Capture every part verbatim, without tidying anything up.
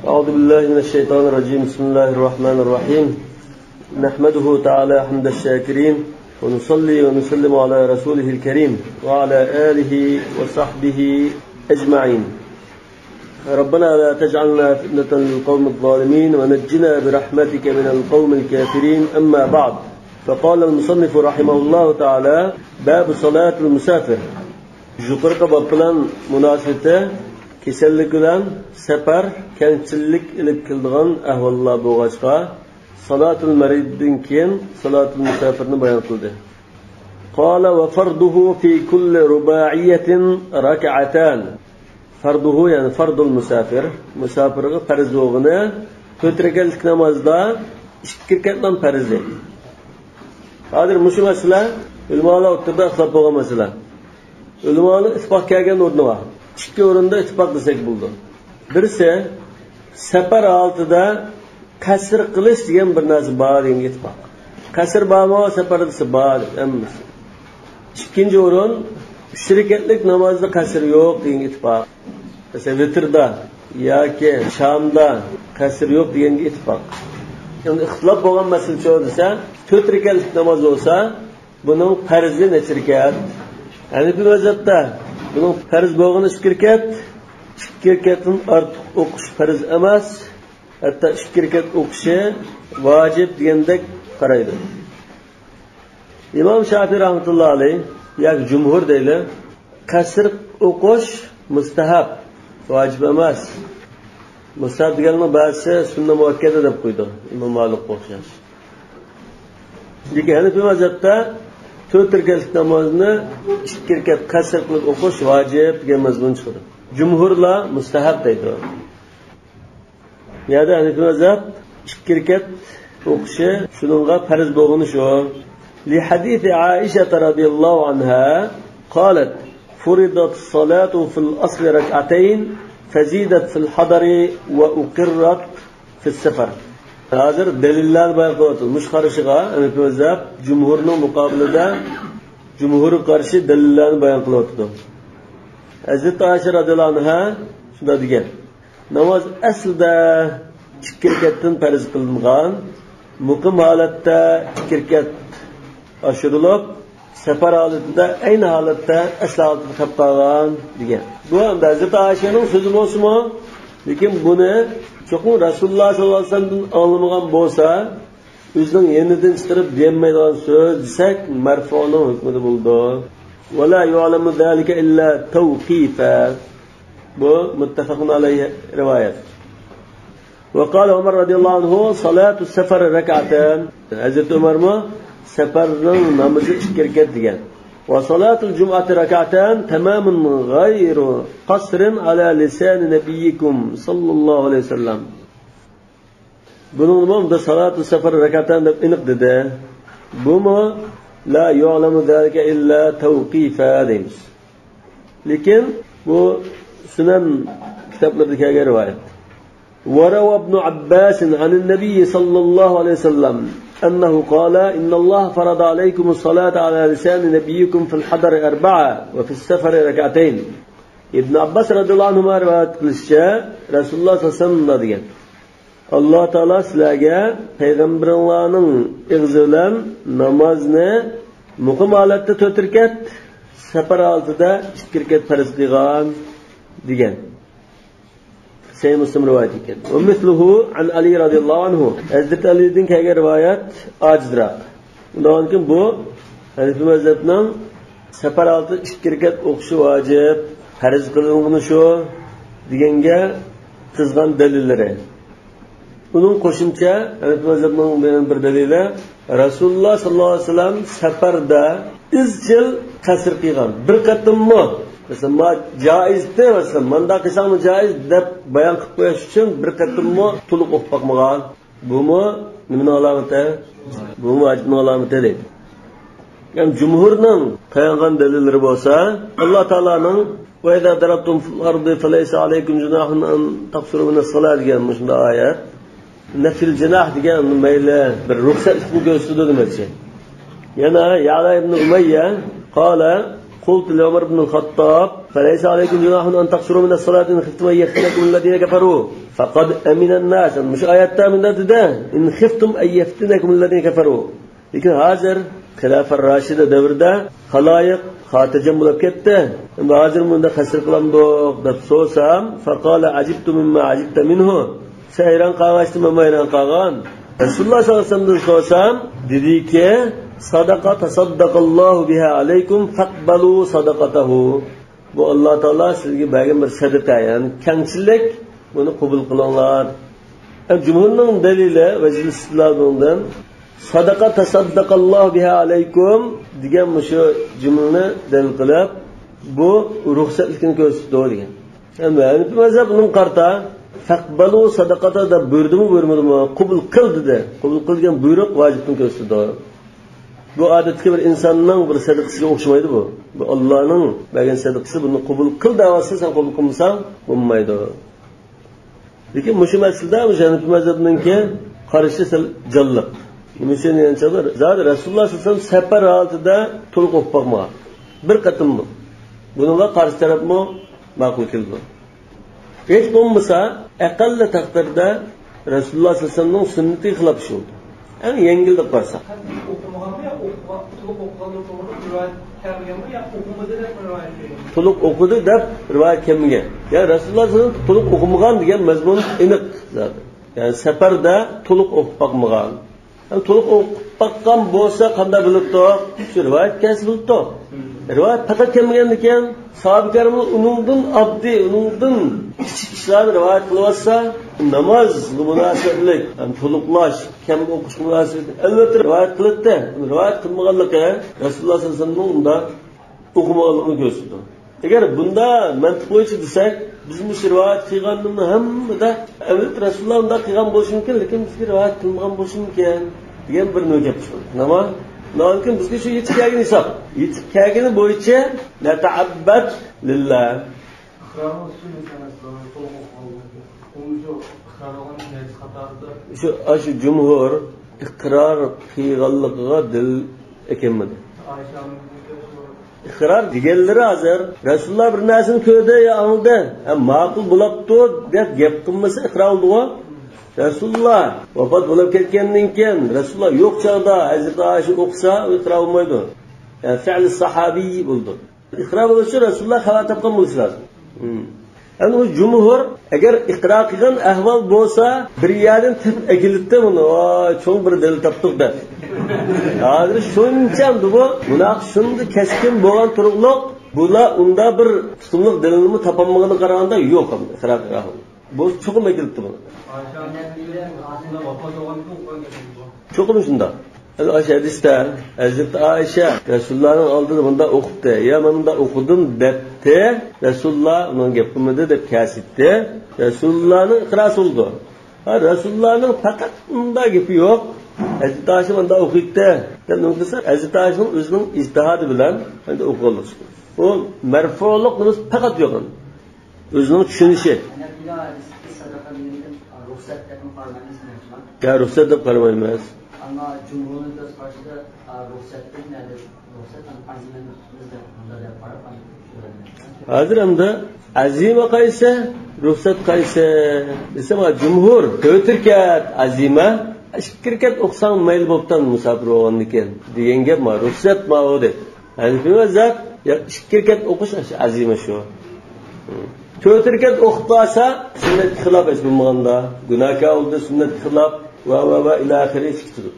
أعوذ بالله من الشيطان الرجيم. بسم الله الرحمن الرحيم. نحمده تعالى حمد الشاكرين، ونصلي ونسلم على رسوله الكريم وعلى آله وصحبه أجمعين. ربنا لا تجعلنا فتنة للقوم الظالمين ونجنا برحمتك من القوم الكافرين. أما بعد، فقال المصنف رحمه الله تعالى: باب صلاة المسافر. يۇقىرىقى باب بىلەن مۇناسىۋىتى كېسەللىك بىلەن سەپەر كەڭچىللىك ئېلىپ كېلىدىغان ئەھۋاللار بولغاچقا، سالاتۇل مەرىدتىن كېيىن سالاتۇل مۇساپىرنى بايان قىلدى. قال: وفرضه في كل رباعية ركعتان. فَرْضُهُ، يەنى فَرْضُ الْمُسَافِرِ، مۇساپىرغا پەرز بولغىنى تۆت رەكەتلىك نامازدا ئىككى رەكەتلا پەرز دەيدۇ. ھازىر مۇشۇ مەسىلە ئۆلىمالار ئوتتۇرىدا ئىختىلاپ بولغان مەسىلە. ئۆلىمالار ئىتتىپاق كەلگەن ئورنى بار. ئىككى ئورۇندا ئىتتىپاق دېسەك بولىدۇ. بىرسى، سەپەر ھالىتىدە قەسىر قىلىش دېگەن بىر نەرسە بار دېگەنگە ئىتتىپاق. قەسىر بارمۇ سەپەردىسى؟ بار ھەممىسى. ئىككىنچى ئورۇن، ئۈچ رەكەتلىك نامازدا قەسىر يوق دېگەنگە ئىتتىپاق. مەسىلەن، ۋىتىردا ياكى شامدا قەسىر يوق دېگەنگە ئىتتىپاق. ئەمدى ئىختىلاپ بولغان مەسىلە شۇ دېسە، تۆت رەكەتلىك ناماز بولسا، بۇنىڭ پەرزى نەچچە رەكەت؟ ھەنىفىي مەزھەپتە بۇنىڭ پەرز بولغىنى ئىككى رەكەت، ئىككى رەكەتتىن ئارتۇق ئوقۇش پەرز ئەمەس، ھەتتا ئىككى رەكەت ئوقۇشى ۋاجىپ دېگەندەك قارايدۇ. ئىمام شافىي رەھمەتۇللا ئەلەيھ ياكى جۇمھۇر دەيلى، قەسىر ئوقۇش مۇستەھەب، ۋاجىپ ئەمەس. مۇستەھەب دېگەننىڭ بەزىسى سۈننە مۇئەككەدە دەپ قويىدۇ، ئىمام مالىكقا ئوخشاش. لېكىن ھەنىفىي مەزھەپتە تۆت رەكەتلىك نامازنى ئىككى رەكەت قەسىر قىلىپ ئوقۇش ۋاجىپ دېگەن مەزمۇن چىقىدۇ. جۇمھۇرلار مۇستەھەب دەيدۇ. يەنى ھەنىفىي مەزھەپ ئىككى رەكەت ئوقۇشى شۇنىڭغا پەرز بولغىنى شۇ. لحديث عائشة رضي الله عنها قالت: فرضت الصلاة في الأصل ركعتين فزيدت في الحضر وأقرت في السفر. ھازىر دەلىللەرنى بايان قىلىۋاتىدۇ. مۇشۇ قارىشىغا ھەنىفىي مەزھەپ جۇمھۇرنىڭ مۇقابىلىدا جۇمھۇرغا قارشى دەلىللەرنى بايان قىلىۋاتىدۇ. ھەزرىتى ئائىشە رەزىياللاھۇ ئەنھا شۇنداق دېگەن: ناماز ئەسلىدە ئىككى رەكەتتىن پەرز قىلىنغان، مۇقىم ھالەتتە ئىككى رەكەت ئاشۇرۇلۇپ، سەپەر ھالىتىدە ئەينى ھالەتتە ئەسلى ھالىتىدە قېلىپ قالغان دېگەن. بۇ ئەمدى ھەزرىتى ئائىشەنىڭ سۆزى بولسىمۇ، لېكىن بۇنى چوقۇم رەسۇلۇللا ساللاللاھۇ ئەلەيھى ۋەسەللەمدىن ئاڭلىمىغان بولسا، ئۆزىنىڭ يېنىدىن چىقىرىپ دېيەلمەيدىغان سۆز دېسەك، مەرفۇنىڭ ھۆكمىدە بولىدۇ. ولا يعلم ذلك إلا توقيفا. بۇ مۇتتەفەقۇن ئەلەيھى رىۋايەت. وقال عمر رضي الله عنه: صلاة السفر ركعتان. ھەزرىتى ئۆمەرمۇ سەپەرنىڭ نامىزى ئىككى رەكەت دېگەن. وصلاة الجمعة ركعتان تمام غير قصر على لسان نبيكم صلى الله عليه وسلم. بۇنىڭغىمۇ بۇ سالاتۇ سەفەر رەكەتەن دەپ ئېنىق دېدى. بۇمۇ لا يعلم ذلك إلا توقيفا دەيمىز. لېكىن بۇ سۈنەن كىتابلىرىدا كەلگەن رىۋايەت. وروى ابن عباس عن النبي صلى الله عليه وسلم أنه قال: إن الله فرض عليكم الصلاة على لسان نبيكم في الحضر أربعا وفي السفر ركعتين. ئىبن ئابباس رەزىياللاھۇ ئەنھۇما رىۋايەت قىلىشىچە، رەسۇلۇللا سەللەللاھۇ ئەلەيھى ۋەسەللەم مۇنداق دېگەن: ئاللا تائالا سىلەرگە پەيغەمبىرىڭلارنىڭ ئېغىزى بىلەن نامازنى مۇقىم ھالەتتە تۆت رەكەت، سەپەر ھالىتىدە ئىككى رەكەت پەرز قىلغان دېگەن. سەھىھ مۇسلىم رىۋايىتى ئىكەن. ومثله عن علي رضي الله عنه. ھەزرىتى ئەلىدىن كەلگەن رىۋايەت ئاجىزراق. ئۇنداقتىن بۇ ھەنىفىي مەزھەپنىڭ سەپەر ھالىتىدە ئىككى رەكەت ئوقۇشى ۋاجىپ، پەرز قىلىنغىنى شۇ دېگەنگە قىزغان دەلىللىرى. ئۇنىڭ قوشۇمچە ھەنىفىي مەزھەپنىڭ يەنە بىر دەلىلى، رەسۇلۇللا ساللاللاھۇ ئەلەيھى ۋەسەللەم سەپەردە ئىزچىل قەسىر قىلغان. بىر قېتىممۇ، مەسىلەن، ما جائىزتى، مەسىلەن، مانداق قىلساڭمۇ جائىز دەپ بايان قىلىپ قويۇش ئۈچۈن بىر قېتىممۇ تولۇق ئوقۇپ باقمىغان. بۇمۇ نېمىنىڭ ئالامىتى؟ بۇمۇ ۋاجىپنىڭ ئالامىتى دەيدۇ. يەنى جۇمھۇرنىڭ تايانغان دەلىللىرى بولسا، ئاللا تائالانىڭ «وإذا ضربتم في الأرض فليس عليكم جناح أن تقصروا من الصلاة» دېگەن مۇشۇنداق ئايەت. نفي الجناح دېگەن مەيلى بىر رۇخسەتلىكنى كۆرسىتىدۇ دېمەكچى. يەنە يەئلى ئىبن ئۇمەييە قال: قلت لعمر بن الخطاب: فليس عليكم جناح أن تقصروا من الصلاة إن خفتم أن يفتنكم الذين كفروا فقد أمن الناس. مۇشۇ ئايەتتە مۇنداق دېدى: إن خفتم أن يفتنكم الذين كفروا. لېكىن ھازىر خىلافە راشىدە دەۋرىدە خالايىق خاتىرجەم بولۇپ كەتتى. ئەمدى ھازىر مۇنداق قەسىر قىلامدۇق دەپ سورىسام، فقال: عجبت مما عجبت منه. سەن ھەيران قالغاچتىن مەنمۇ ھەيران قالغان. رەسۇلۇللا سەللەللاھۇ ئەلەيھى ۋەسەللەمدىن سورىسام، دېدىكى، صدقة تصدق الله بها عليكم فاقبلوا صدقته. بۇ ئاللا تائالا سىزگە بەرگەن بىر سەدىقە، يەنى كەڭچىلىك، بۇنى قوبۇل قىلىڭلار. ئەمدى جۇمھۇرنىڭ دەلىلى ۋەجھۇل ئىستىدلال بۇنىڭدىن، صدقة تصدق الله بها عليكم دېگەن مۇشۇ جۈملىنى دەلىل قىلىپ، بۇ رۇخسەتلىكنى كۆرسىتىدۇ دېگەن. ئەمدى ھەنىپىي مەزھەپ بۇنىڭغا قارىتا، فاقبلوا صدقته دەپ بۇيرۇدىمۇ، بۇيرۇمىدىمۇ؟ قوبۇل قىل دېدى. قوبۇل قىل دېگەن بۇيرۇق ۋاجىپنى كۆرسىتىدۇ. بۇ ئادەتتىكى بىر ئىنساننىڭ بىر سەدىقىسىگە ئوخشىمايدۇ بۇ. بۇ ئاللانىڭ بەرگەن سەدىقىسى، بۇنى قوبۇل قىل دەۋاتسا، سەن قوبۇل قىلمىساڭ بولمايدۇ. لېكىن مۇشۇ مەسىلىدە مۇشۇ ھەنىپىي مەزھەپنىڭكى قارىشى سەل جانلىق. نېمىشقا دېگەن چاغدا، زادى رەسۇلۇللا سەللەللاھۇ ئەلەيھى ۋەسەللەم سەپەر ھالىتىدە تولۇق ئوقۇپ باقمىغان. بىر قېتىممۇ. بۇنىڭغا قارشى تەرەپمۇ ماقۇل كېلىدۇ. ھېچ بولمىسا، ئەقەللى تەقدىردە رەسۇلۇللا سەللەللاھۇ ئەلەيھى ۋەسەللەمنىڭ سۈننىتىگە خىلاپ ئىش بولدى. ئەڭ يەڭگىل دەپ قارىساق. ئوقۇمىغانمۇ يا ئوقۇغان، تولۇق ئوقۇغاندا توغرا رىۋايەت كەلمىگەنمۇ يا ئوقۇمىدى دەپ رىۋايەت كەلگەن؟ تولۇق ئوقۇدى دەپ رىۋايەت كەلمىگەن. يا رەسۇلۇللا سەللەللاھۇ ئەلەيھى ۋەسەللەم تولۇق ئوقۇمىغان دېگەن مەزمۇن ئېنىق زادى. يەنى سەپەردە تولۇق ئوقۇپ باقمىغان. يەنى تولۇق ئوقۇپ باققان بولسا قانداق بىلىپتۇ؟ شۇ رىۋايەت كەلسە بىلىپتۇ. رىۋايەت پەقەت كەلمىگەندىكىن، ساھابە كىراملار ئۇنىڭدىن ئاددىي، ئۇنىڭدىن كىچىك ئىشلارنى رىۋايەت قىلىۋاتسا، نامازغا مۇناسىۋەتلىك، يەنى تولۇقلاش، كەم ئوقۇشقا مۇناسىۋەتلىك، ئەلۋەتتە رىۋايەت قىلاتتى. رىۋايەت قىلمىغانلىقى رەسۇلۇللا سەللەللاھۇ ئەلەيھى ۋەسەللەمنىڭ ئۇنداق ئوقۇمىغانلىقىنى كۆرسىتىدۇ. ئەگەر بۇنداق مەنتىق بويىچە دېسەك، بىز مۇشۇ رىۋايەت قىلغاننىڭ ھەممىدە، ئەلۋەتتە رەسۇلۇللا ئۇنداق قىلغان بولۇشى مۇمكىن، لېكىن بىزگە رىۋايەت قىلمىغان بولۇشى مۇمكىن دېگەن بىر نۆۋەت گەپ چىقىدۇ. نېمە؟ شۇنىڭدىن كېيىن بىزگە شۇ يېتىپ كەلگەن ھېساب. يېتىپ كەلگىنى بويىچە نەتەئەببەت لىللا. ئىقرارنىڭ ئۈستىدىن سەن ئەسلى تولۇق ئوقۇغانلىقى. ئۇمۇ شۇ ئىقرار بولغان نەرسە قاتارىدا. شۇ، ئاشۇ جۇمھۇر ئىقرار قىلغانلىقىغا دەلىل ئەكەلمىدى. ئائىشە ئانىمىزنىڭكى شۇ ئىقرار دېگەنلىرى ھازىر رەسۇلۇللا بىر نەرسىنى كۆردى يا ئاڭلىدى، ھە، ماقۇل بولاپتۇ دەپ گەپ قىلمىسا ئىقرار بولىدىغۇ. رەسۇلۇللا ۋاپات بولۇپ كەتكەندىن كېيىن، رەسۇلۇللا يوق چاغدا ھەزرىتى ئائىشە ئوقۇسا، ئۇ ئىقرار بولمايدۇ. يەنى فېئىل ساھابىي بولىدۇ. ئىقرار بولۇش ئۈچۈن رەسۇلۇللا خەۋەر تاپقان بولۇشى لازىم. ھىم. يەنى ئۇ جۇمھۇر ئەگەر ئىقرار قىلغان ئەھۋال بولسا، بىر يەردىن تېپىپ ئەكېلىدىتتى بۇنى، ۋاي، چوڭ بىر دەلىل تاپتۇق دەپ. ھازىر شۇنچە ئەمدى بۇ، مۇناپىق شۇنداق كەسكىن بولغان تۇرۇقلۇق، بۇلار ئۇنداق بىر تۇتۇملۇق دەلىلنىمۇ تاپالمىغىنىغا قارىغاندا يوق ئەمدى ئىقرار قىلغان ئەھۋال. بۇ چوقۇم ئەكېلىپتۇ بۇنى. چوقۇم شۇنداق. ئاشۇ ھەدىستە ھەزرىتى ئائىشە رەسۇلۇللانىڭ ئالدىدا مۇنداق ئوقۇپتۇ، يا مەن مۇنداق ئوقۇدۇم دەپتۇ، رەسۇلۇللا ئۇنىڭ گەپ قىلمىدى دەپ كەسىتتى. رەسۇلۇللانىڭ ئىقراسى بولىدۇ. ھا، رەسۇلۇللانىڭ پەقەت ئۇنداق گېپى يوق، ھەزرىتى ئائىشە مۇنداق ئوقۇيتتى دەپ نېمە قىلسا، ھەزرىتى ئائىشىنىڭ ئۆزىنىڭ ئىجتىھادى بىلەن ئەمدى ئوقۇغانلىقى. ئۇ مەرفۇلۇق نېمىسى پەقەت يوق ئەمدى. ئۆزىنىڭ چۈشىنىشى. يا رۇخسەت دەپ قارىمايمىز. ھازىر ئەمدى ئەزىمە قايسى، رۇخسەت قايسى دېسە، ما جۇمھۇر تۆت رەكەت ئەزىمە، ئىككى رەكەت ئوقۇساڭ مەيلى بوپتۇ مۇساپىر بولغاندىكىن دېگەن گەپ، ما رۇخسەت ما ئۇ دەيدۇ. ھەنىفىي مەزھەپ، يا ئىككى رەكەت ئوقۇش ئەزىمە شۇ. تۆت رەكەت ئوقۇپ قالسا، سۈننەتكە خىلاپ ھېچ بولمىغاندا، گۇناھكار بولدى، سۈننەتكە خىلاپ، ۋە، ۋە، ۋە ئىلى ئاخىرى كېتىدۇ.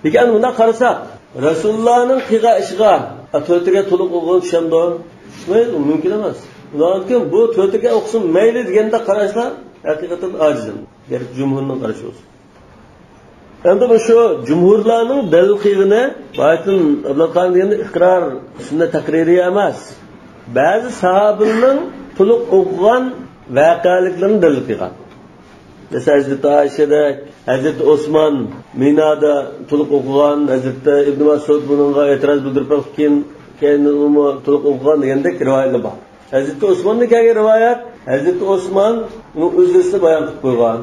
لېكىن مۇنداق قارىساق، رەسۇلۇللانىڭ قىلغان ئىشىغا، ئا، تۆت رەكەت تولۇق ئوقۇغىنى چۈشەمدۇ؟ چۈشمەيدۇ، مۇمكىن ئەمەس. ئۇنىڭدىن كېيىن بۇ تۆت رەكەت ئوقۇسۇن مەيلى دېگەندە قاراشلار ھەقىقەتەن ئاجىز. گەرچە جۇمھۇرنىڭ قارىشى بولسۇن. ئەمدى مۇشۇ جۇمھۇرلارنىڭ دەلىل قىلغىنى، بايىتىن ئابلاتقان دېگەندە ئىقرار سۈننەت تەقرىرىي ئەمەس. بەزى ساھابىلەرنىڭ تولۇق ئوقۇغان ۋەقەلىكلىرىنى دەلىل قىلغان. مەسىلەن، ھەزرىتى ئائىشەدەك، ھەزرىتى ئوسمان مىنادا تولۇق ئوقۇغان، ھەزرىتى ئىبن مەسئۇد بۇنىڭغا ئېتىراز بىلدۈرۈپ، كېيىن، كېيىن ئۇمۇ تولۇق ئوقۇغان دېگەندەك رىۋايەتلەر بار. ھەزرىتى ئوسماندىن كەلگەن رىۋايەت، ھەزرىتى ئوسمان ئۇنىڭ ئۆزرىسىنى بايان قىلىپ قويغان.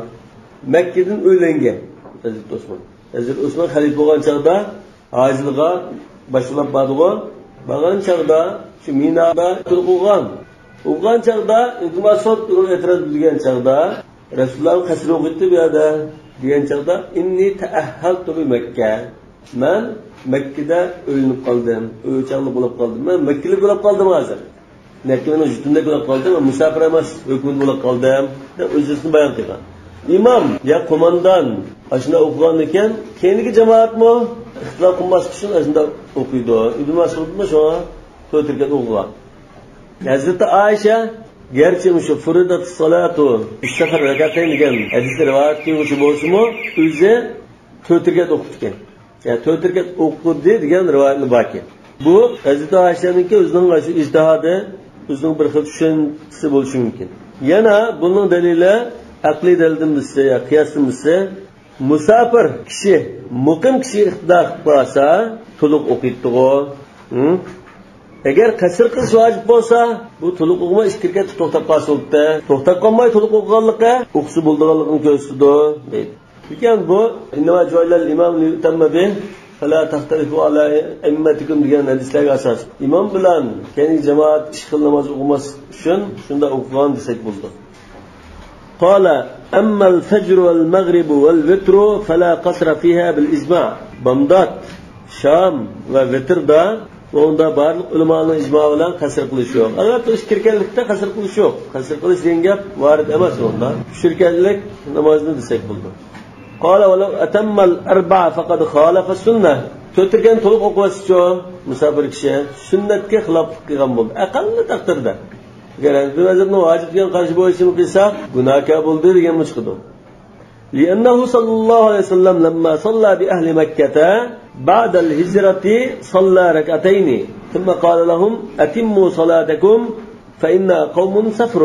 مەككىدىن ئۆيلەنگەن ھەزرىتى ئوسمان. ھەزرىتى ئوسمان خەلىپە بولغان چاغدا ھاجىلىغا باشلاپ باردىغۇ، بارغان چاغدا شۇ مىنادا تۇرۇپ ئوقۇغان. ئوقۇغان چاغدا ئىبن مەسئۇد ئېتىراز بىلدۈرگەن چاغدا، رەسۇلۇللا قەسىر ئوقۇيتتى بۇ يەردە دېگەن چاغدا، «ئىننى تەئەھھەلتۇ بىمەككە.» مەن مەككىدە ئۆيلىنىپ قالدىم، ئۆيچاڭلىق بولۇپ قالدىم. مەن مەككىلىك بولۇپ قالدىم ھازىر. مەككىلىكنىڭ جۇتۇندەك بولۇپ قالدىم، مەن مۇساپىر ئەمەس، ھۆكۈمىتى بولۇپ قالدىم، دەپ ئۆزىنى بايان قىلغان. ئىمام يا قوماندان ئاشۇنداق ئوقۇغاندىكىن، كېيىنكى جامائەتمۇ ئىختىلاپ قىلماسلىق ئۈچۈن ئاشۇنداق ئوقۇيدۇ. ئىبن مەسئۇدمۇ شۇڭا تۆت رەكەت ئوقۇغان. ھەزرىتى ئائىشە گەرچە مۇشۇ «فۇرىدەتۇس سالاتۇ فىس سەفەر رەكەتەين» دېگەن ھەدىسنى رىۋايەت قىلغۇچى بولسىمۇ، ئۆزى تۆت رەكەت ئوقۇپتىكەن. يا تۆت رەكەت ئوقۇدى دېگەن رىۋايەتلەر باركەن. بۇ ھەزرىتى ئائىشەنىڭكى ئۆزىنىڭ ئىجتىھادى، ئۆزىنىڭ بىر خىل چۈشەنچىسى بولۇشى مۇمكىن. يەنە بۇنىڭ دەلىلى، ئەقلىي دەلىلدىن بىرسى يا قىياستىن بىرسى، مۇساپىر كىشى، مۇقىم كىشى ئىقتىدا قىلىپ قالسا، تولۇق ئوقۇيتتىغۇ. ھە؟ ئەگەر قەسىر قىلىش ۋاجىپ بولسا، بۇ تولۇق ئوقۇماي ئىككى رەكەتتە توختاپ قالسا بولدى. توختاپ قالماي تولۇق ئوقۇغانلىقى ئوقۇسا بولىدىغانلىقىنى كۆرسىتىدۇ، دەيدۇ. لېكىن بۇ «ئىننەمە جۇئىلەل ئىمامۇ لىيۇئتەممە بىھ، فەلا تەختەلىفۇ ئەلا ئەئىممەتىكۇم» دېگەن ھەدىسلەرگە ئاساس. ئىمام بىلەن كەينىدىكى جامائەت ئىككى خىل ناماز ئوقۇماس ئۈچۈن شۇنداق ئوقۇغان دېسەك بولىدۇ. قال، أما الفجر والمغرب والوتر فلا قصر فيها بالإجماع. بامدات، شام ۋە ۋىتىردا، ئۇندا بارلىق ئۆلىمانىڭ ئىجمائى بىلەن قەسىر قىلىش يوق. ئەلۋەتتە، ئىككى رەكەتلىكتە قەسىر قىلىش يوق. قەسىر قىلىش دېگەن گەپ ۋارىد ئەمەس ئۇندا. ئۈچ رەكەتلىك نامازنى دېسەك بولىدۇ. قال، ولو أتم الأربع فقد خالف السنة. تۆت رەكەتنى تولۇق ئوقۇۋەتسىچۇ، مۇساپىر كىشى سۈننەتكە خىلاپلىق قىلغان بولدى. ئەقەللىي تەقدىردە. ئەگەر ھەنەفىي مەزھەپنىڭ ۋاجىپ دېگەن قارىشى بويىچە قىلسا، گۇناھكار بولدى دېگەنمۇ چىقىدۇ. لأنه صلى الله عليه وسلم لما صلى بأهل مكة بعد الهجرة صلى ركعتين ثم قال لهم: أتموا صلاتكم فإنا قوم سفر.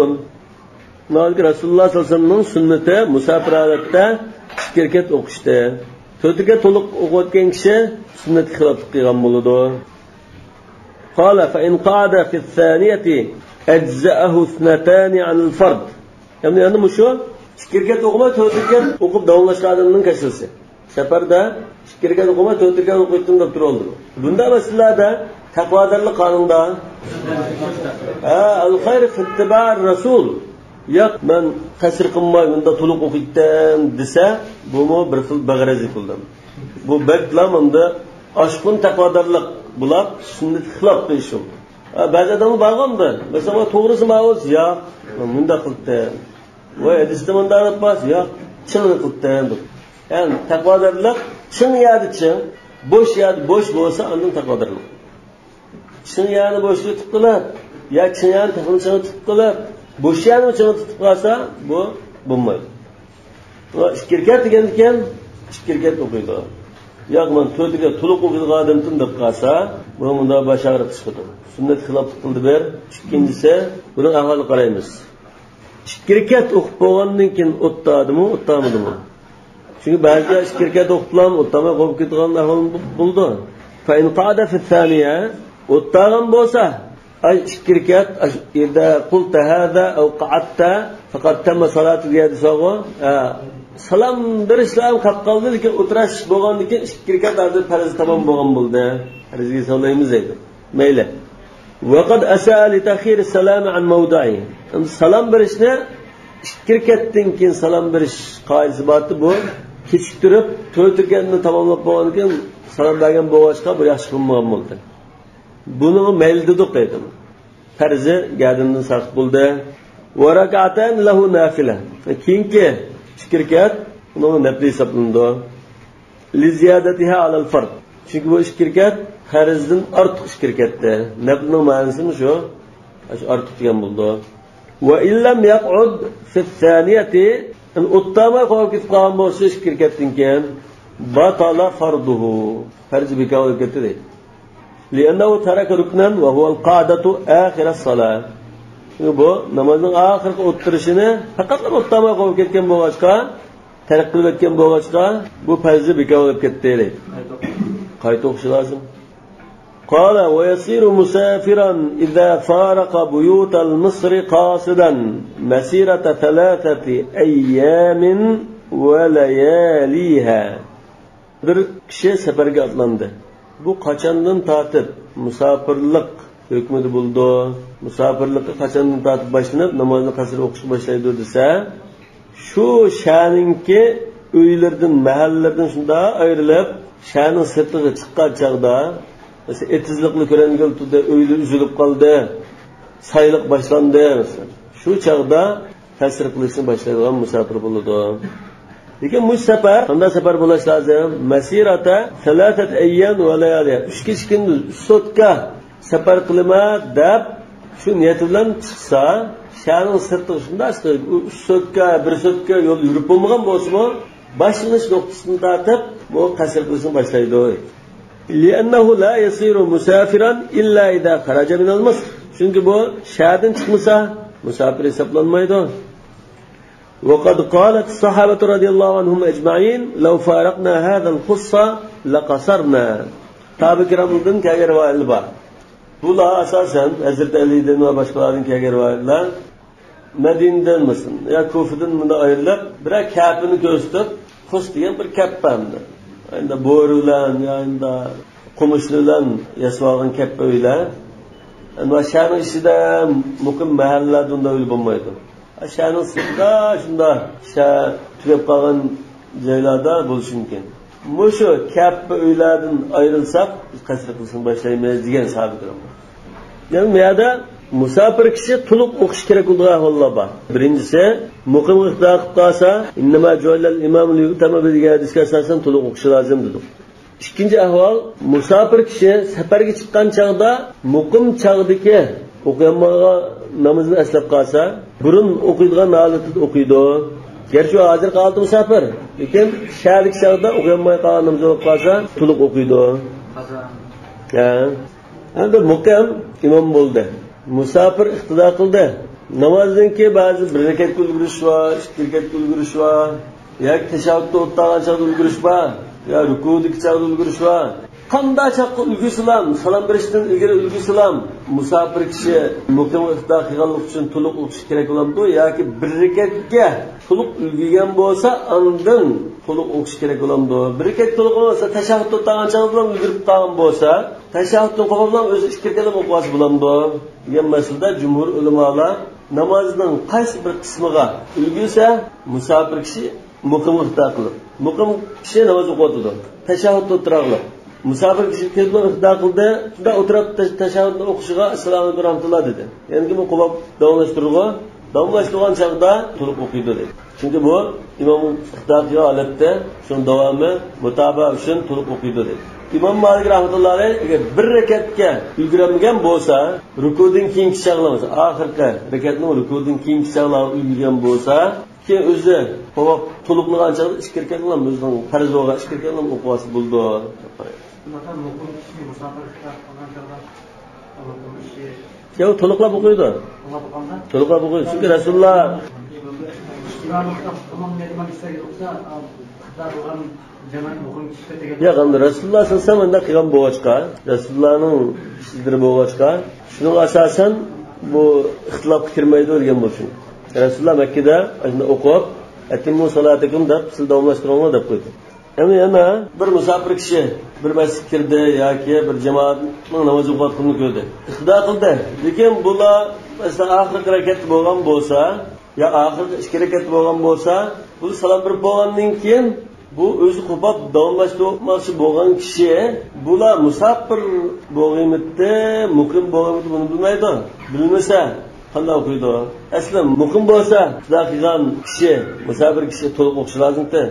ناھايىتى رەسۇلۇللا سەللەللاھۇ ئەلەيھى ۋەسەللەمنىڭ سۈننىتى مۇساپىر ھالەتتە ئىككى رەكەت ئوقۇشتى. تۆت رەكەت تولۇق ئوقۇۋەتكەن كىشى سۈننەتكە خىلاپلىق قىلغان بولىدۇ. قال: فإن قعد في الثانية أجزأه اثنتان عن الفرض. يەنى، يەنى مۇشۇ ئىككى رەكەت ئوقۇماي، تۆت رەكەت ئوقۇپ داۋاملاشقان ئادەمنىڭ كەسىلىسى. سەپەردە ئىككى رەكەت ئوقۇماي، تۆت رەكەت ئوقۇيتتىم دەپ تۇرۇۋالدىمۇ؟ بۇنداق مەسىلىلەردە تەقۋادارلىق قانۇندا، ھە، الخير في اتباع الرسول. ياق، مەن قەسىر قىلماي، بۇندا تولۇق ئوقۇيتتىم دېسە، بۇمۇ بىر خىل بەغەرەزلىك بولدى. بۇ بەكلا مۇندا ئاشقۇن تەقۋادارلىق بولۇپ، سۈننەتكە خىلاپ قىلىش بولدى. ھە، بەزى ئادەملەر بارغاندا، مەسىلەن، توغرىسى ماۋۇ، ياق، مەن مۇنداق قىلدىم. ۋاي، ھەدىستە مۇنداق دەپ بار، ياق، چىڭ قىلدىم دەپ. يەنى تەقۋادارلىق چىڭ يەردە چىڭ، بوش يەردە بوش بولسا، ئاندىن تەقۋادارلىق. چىڭ يەرنى بوش تۇتۇپ قىلىپ، يا چىڭ يەرنى تېخىمۇ چىڭ تۇتۇپ قىلىپ، بوش يەرنى چىڭ تۇتۇپ قالسا، بۇ بولمايدۇ. ئىككى رەكەت دېگەندىكىن، ئىككى رەكەت ئوقۇيدۇ. ياق، مەن تۆت رەكەت تولۇق ئوقۇيدىغان ئادەمدىن دەپ قالسا، بۇنىڭ مۇنداق باش ئاغرىق چىقىدۇ. سۈننەتكە خىلاپلىق قىلدى بىر. ئىككىنچىسى، بۇنىڭ ئەھۋالىغا قارايمىز. ئىككى رەكەت ئوقۇپ بولغاندىن كېيىن ئوتتادىمۇ، ئوتتامىدىمۇ؟ چۈنكى بەزىلەر ئىككى رەكەت ئوقۇپلا ئوتتاماي قوپۇپ كېتىدىغان ئەھۋال بولىدۇ. فإن قعد في الثانية، ئوتتاغان بولسا، ئاي، ئىككى رەكەت، ئاش-، إذا قلت هذا أو قعدت فقد تم صلاته دېگەن دېسەغۇ، ھە، سالام بېرىشلا ھەم قاپ قالدى، لېكىن ئولتۇراش بولغاندىن كېيىن ئىككى رەكەت ھازىر پەرز تامام بولغان بولدى. پەرزگە سالىمىز دەيدۇ. مەيلى. وقد أساء لتأخير السلام عن موضعه. ئەمدى سالام بېرىشنى ئىككى رەكەتتىن كېيىن سالام بېرىش قائىدىسى بارتى، بۇ كېچىكتۈرۈپ، تۆت رەكەتنى تاماملاپ بولغاندىن كېيىن سالام بەرگەن بولغاچقا، بۇ ياخشى قىلمىغان بولدى. بۇنىڭغا مەيلى دېدۇق دەيدۇ. پەرزى گەدىنىدىن ساقىت بولدى. وركعتان له نافلة. كېيىنكى ئىككى رەكەت ئۇنىڭغا نەپلى ھېسابلىنىدۇ. لزيادتها على الفرض. چۈنكى بۇ ئىككى رەكەت پەرزدىن ئارتۇق ئىككى رەكەتتە. نەپلىنىڭ مەنىسىمۇ شۇ. ئاشۇ ئارتۇق دېگەن بولىدۇ. وإن لم يقعد في الثانية، يەنى ئوتتاماي قويۇپ كېتىپ قالغان بولسا ئىككى رەكەتتىن كېيىن، بطل فرضه. پەرزى بىكار بولۇپ كەتتى دەيدۇ. لأنه ترك ركنا وهو القعدة آخر الصلاة. چۈنكى بۇ نامازنىڭ ئاخىرقى ئولتۇرۇشىنى پەقەتلا ئوتتاماي قويۇپ كەتكەن بولغاچقا، تەرك قىلىپ ئۆتكەن بولغاچقا، بۇ پەرزى بىكار بولۇپ كەتتى دەيدۇ. قايتا ئوقۇشى لازىم. قال: ويصير مسافرا إذا فارق بيوت المصر قاصدا مسيرة ثلاثة أيام ولياليها. بىر كىشى سەپەرگە ئاتلاندى. بۇ قاچاندىن تارتىپ مۇساپىرلىق ھۆكمىدە بولىدۇ. مۇساپىرلىقى قاچاندىن تارتىپ باشلىنىپ، نامازنى قەسىر ئوقۇشقا باشلايدۇ دېسە، شۇ شەھەرنىڭكى ئۆيلىرىدىن، مەھەللىلىرىدىن شۇنداق ئايرىلىپ، شەھەرنىڭ سىرتىغا چىققان چاغدا، مەسىلەن، ئېتىزلىقلا كۆرۈنگىلى تۇردى، ئۆيلىرى ئۈزۈلۈپ قالدى، سايلىق باشلاندى، مەسىلەن. شۇ چاغدا قەسىر قىلىشنى باشلايدىغان مۇساپىر بولىدۇ. لېكىن مۇشۇ سەپەر قانداق سەپەر بولۇش لازىم؟ مەسىرەتە سەلاسەت ئەييام ۋە لەيالىيە. ئۈچ كېچە كۈندۈز، ئۈچ سوتكا سەپەر قىلىمەن دەپ شۇ نىيەت بىلەن چىقسا، شەھەرنىڭ سىرتىغا شۇنداق چىقىدۇ. ئۇ ئۈچ سوتكا، بىر سوتكا يول يۈرۈپ بولمىغان بولسىمۇ، باشلىنىش نۇقتىسىدىن تارتىپ بۇ قەسىر قىلىشنى باشلايدۇ. لىئەننەھۇ لا يەسىرۇ مۇسافىرەن ئىللا ئىزا خەرەجە مىنەل مىسىر. چۈنكى بۇ شەھەردىن چىقمىسا، مۇساپىر ھېسابلانمايدۇ. وقد قالت الصحابة رضي الله عنهم أجمعين: لو فارقنا هذا الخص لقصرنا. ساھابە كىرامدىن كەلگەن رىۋايەتلەر بار. بۇلار ئاساسەن ھەزرىتى ئەلىدىن ۋە باشقىلاردىن كەلگەن رىۋايەتلەر. مەدىنىدىن مەسىلەن يا كۇفىدىن مۇنداق ئايرىلىپ، بىرەر كەپىنى كۆرسىتىپ، خۇس دېگەن بىر كەپپە ئەمدى. ئەمدى بورا بىلەن يا ئەمدى قومۇشلار بىلەن ياسىۋالغان كەپپە ئۆيلەر. ئەمما شەھەرنىڭ ئىچىدە مۇقىم مەھەللىلەردە ئۇنداق ئۆيلەر بولمايدۇ. شەھەرنىڭ سىرتىدا شۇنداق شەھەر تۈگەپ قالغان جايلاردا بولۇشى مۇمكىن. مۇشۇ كەپپە ئۆيلەردىن ئايرىلساق، بىز قەسىر قىلىشنى باشلايمىز دېگەن ساھابە كىرام. يەنى بۇ يەردە مۇساپىر كىشى تولۇق ئوقۇش كېرەك بولىدىغان ئەھۋاللار بار. بىرىنچىسى، مۇقىمغا ئىقتىدا قىلىپ قالسا، ئىننەما جۇئىلەل ئىمامۇ لىيۇئتەممە بىھى دېگەن ھەدىسكە ئاساسەن تولۇق ئوقۇشى لازىم دېدۇق. ئىككىنچى ئەھۋال، مۇساپىر كىشى سەپەرگە چىققان چاغدا مۇقىم چاغدىكى ئوقۇيالمىغان نامىزىنى ئەسلەپ قالسا، بۇرۇن ئوقۇيدىغان ھالىتىدە ئوقۇيدۇ. گەرچە ئۇ ھازىرقى ھالىتى مۇساپىر، لېكىن شەھەردىكى چاغدا ئوقۇيالماي قالغان نامىزى بولۇپ قالسا، تولۇق ئوقۇيدۇ. ھە. ئەمدى مۇقىم ئىمام بولدى. مۇساپىر ئىقتىدا قىلدى. نامازنىڭكى بەزى بىر رەكەتكە ئۈلگۈرۈش بار، ئىككى رەكەتكە ئۈلگۈرۈش بار. ياكى تەشەھھۇدتا ئولتۇرغان چاغدا ئۈلگۈرۈش بار، يا رۇكۇدىكى چاغدا ئۈلگۈرۈش بار. قانداق چاغقا ئۈلگۈرسىلام، سالام بېرىشتىن ئىلگىرى ئۈلگۈرسىلام، مۇساپىر كىشى مۇقىمغا ئىقتىدا قىلغانلىقى ئۈچۈن تولۇق ئوقۇش كېرەك بولامدۇ ياكى بىر رەكەتكە تولۇق ئۈلگۈرگەن بولسا، ئاندىن تولۇق ئوقۇش كېرەك بولامدۇ؟ بىر رەكەت تولۇق بولمىسا، تەشەھھۇدتا ئولتۇرغان چاغدا ئۈلگۈرۈپ قالغان بولسا، تەشەھھۇدتىن قوپۇپلا ئۆزى ئىككى رەكەتلەپ ئوقۇۋالسا بولامدۇ دېگەن مەسىلىدە جۇمھۇر ئۆلىمالار نامازنىڭ قايسى بىر قىسمىغا ئۈلگۈرسە، مۇساپىر كىشى مۇقىمغا ئىقتىدا قىلىپ، مۇقىم كىشى ناماز ئوقۇۋاتىدۇ، تەشەھھۇدتا ئولتۇرۇۋالىدۇ. مۇساپىر كىشى كېلىپلا ئىقتىدا قىلدى، شۇنداق ئولتۇرۇپ تەش-، تەشەھھۇدنى ئوقۇشىغا ئەسسالامۇ ئەلەيكۇم رەھمەتۇللا دېدى. يەنى كىم قوپۇپ داۋاملاشتۇرىدىغۇ؟ داۋاملاشتۇرغان چاغدا تولۇق ئوقۇيدۇ دېدى. چۈنكى بۇ ئىمام ئىقتىدا قىلغان ھالەتتە شۇنىڭ داۋامى مۇتابىئە ئۈچۈن تولۇق ئوقۇيدۇ دېدى. ئىمام مالىك رەھمەتۇللا ئەلەيھ ئەگەر بىر رەكەتكە ئۈلگۈرەلمىگەن بولسا، رۇكۇدىن كېيىنكى چاغلار، مەسىلەن، ئاخىرقى رەكەتنىڭ رۇكۇدىن كېيىنكى چاغلارغا ئۈلگۈرگەن بولسا، كېيىن ئۆزى قوپۇپ تولۇقلىغان چاغدا ئىككى رەكەتلا ئۆزىنىڭ پەرز بولغان ئىككى رەكەتلا ئوقۇۋالسا بولىدۇ. مۇقىم كىشى مۇساپىر ئىقتىدا قىلغان چاغدا ياق، تولۇقلاپ ئوقۇيدۇ. تولۇقلاپ ئوقۇيدۇ. تولۇقلاپ ئوقۇيدۇ. چۈنكى رەسۇلۇللا ئىمام ئىقتىدا قىلغان نېمە دېسە، يوقسا، ئىقتىدا قىلغان جامائەت مۇقىم كىشى دېگەن. ياق، ئەمدى رەسۇلۇللا سەللەللاھۇ ئەلەيھى ۋەسەللەم ئۇنداق قىلغان بولغاچقا، رەسۇلۇللانىڭ ئىشلىرى بولغاچقا، شۇنىڭغا ئاساسەن بۇ ئىختىلاپقا كىرمەيدۇ دېگەن بولسۇن. رەسۇلۇللا مەككىدە ئاشۇنداق ئوقۇپ، ئەتىممۇ سالاتەكۇم دەپ، سىز داۋاملاشتۇرۇڭلار دەپ قويدى. ئەمدى يەنە بىر مۇساپىر كىشى بىر مەسچىتكە كىردى ياكى بىر جامائەتنىڭ ناماز ئوقۇۋاتقىنىنى كۆردى. ئىقتىدا قىلدى. لېكىن بۇلار، مەسىلەن، ئاخىرقى رەكەتتە بولغان بولسا، يا ئاخىرقى ئىككى رەكەتتە بولغان بولسا، بۇ سالام بېرىپ بولغاندىن كېيىن، بۇ ئۆزى قوپۇپ داۋاملاشتۇرماقچى بولغان كىشى، بۇلار مۇساپىر بولغىمىتى، مۇقىم بولغىمىتى، بۇنى بىلمەيدۇ. بىلمىسە، قانداق ئوقۇيدۇ؟ ئەسلى مۇقىم بولسا، ئىقتىدا قىلغان كىشى، مۇساپىر كىشى تولۇق ئوقۇشى لازىمتى.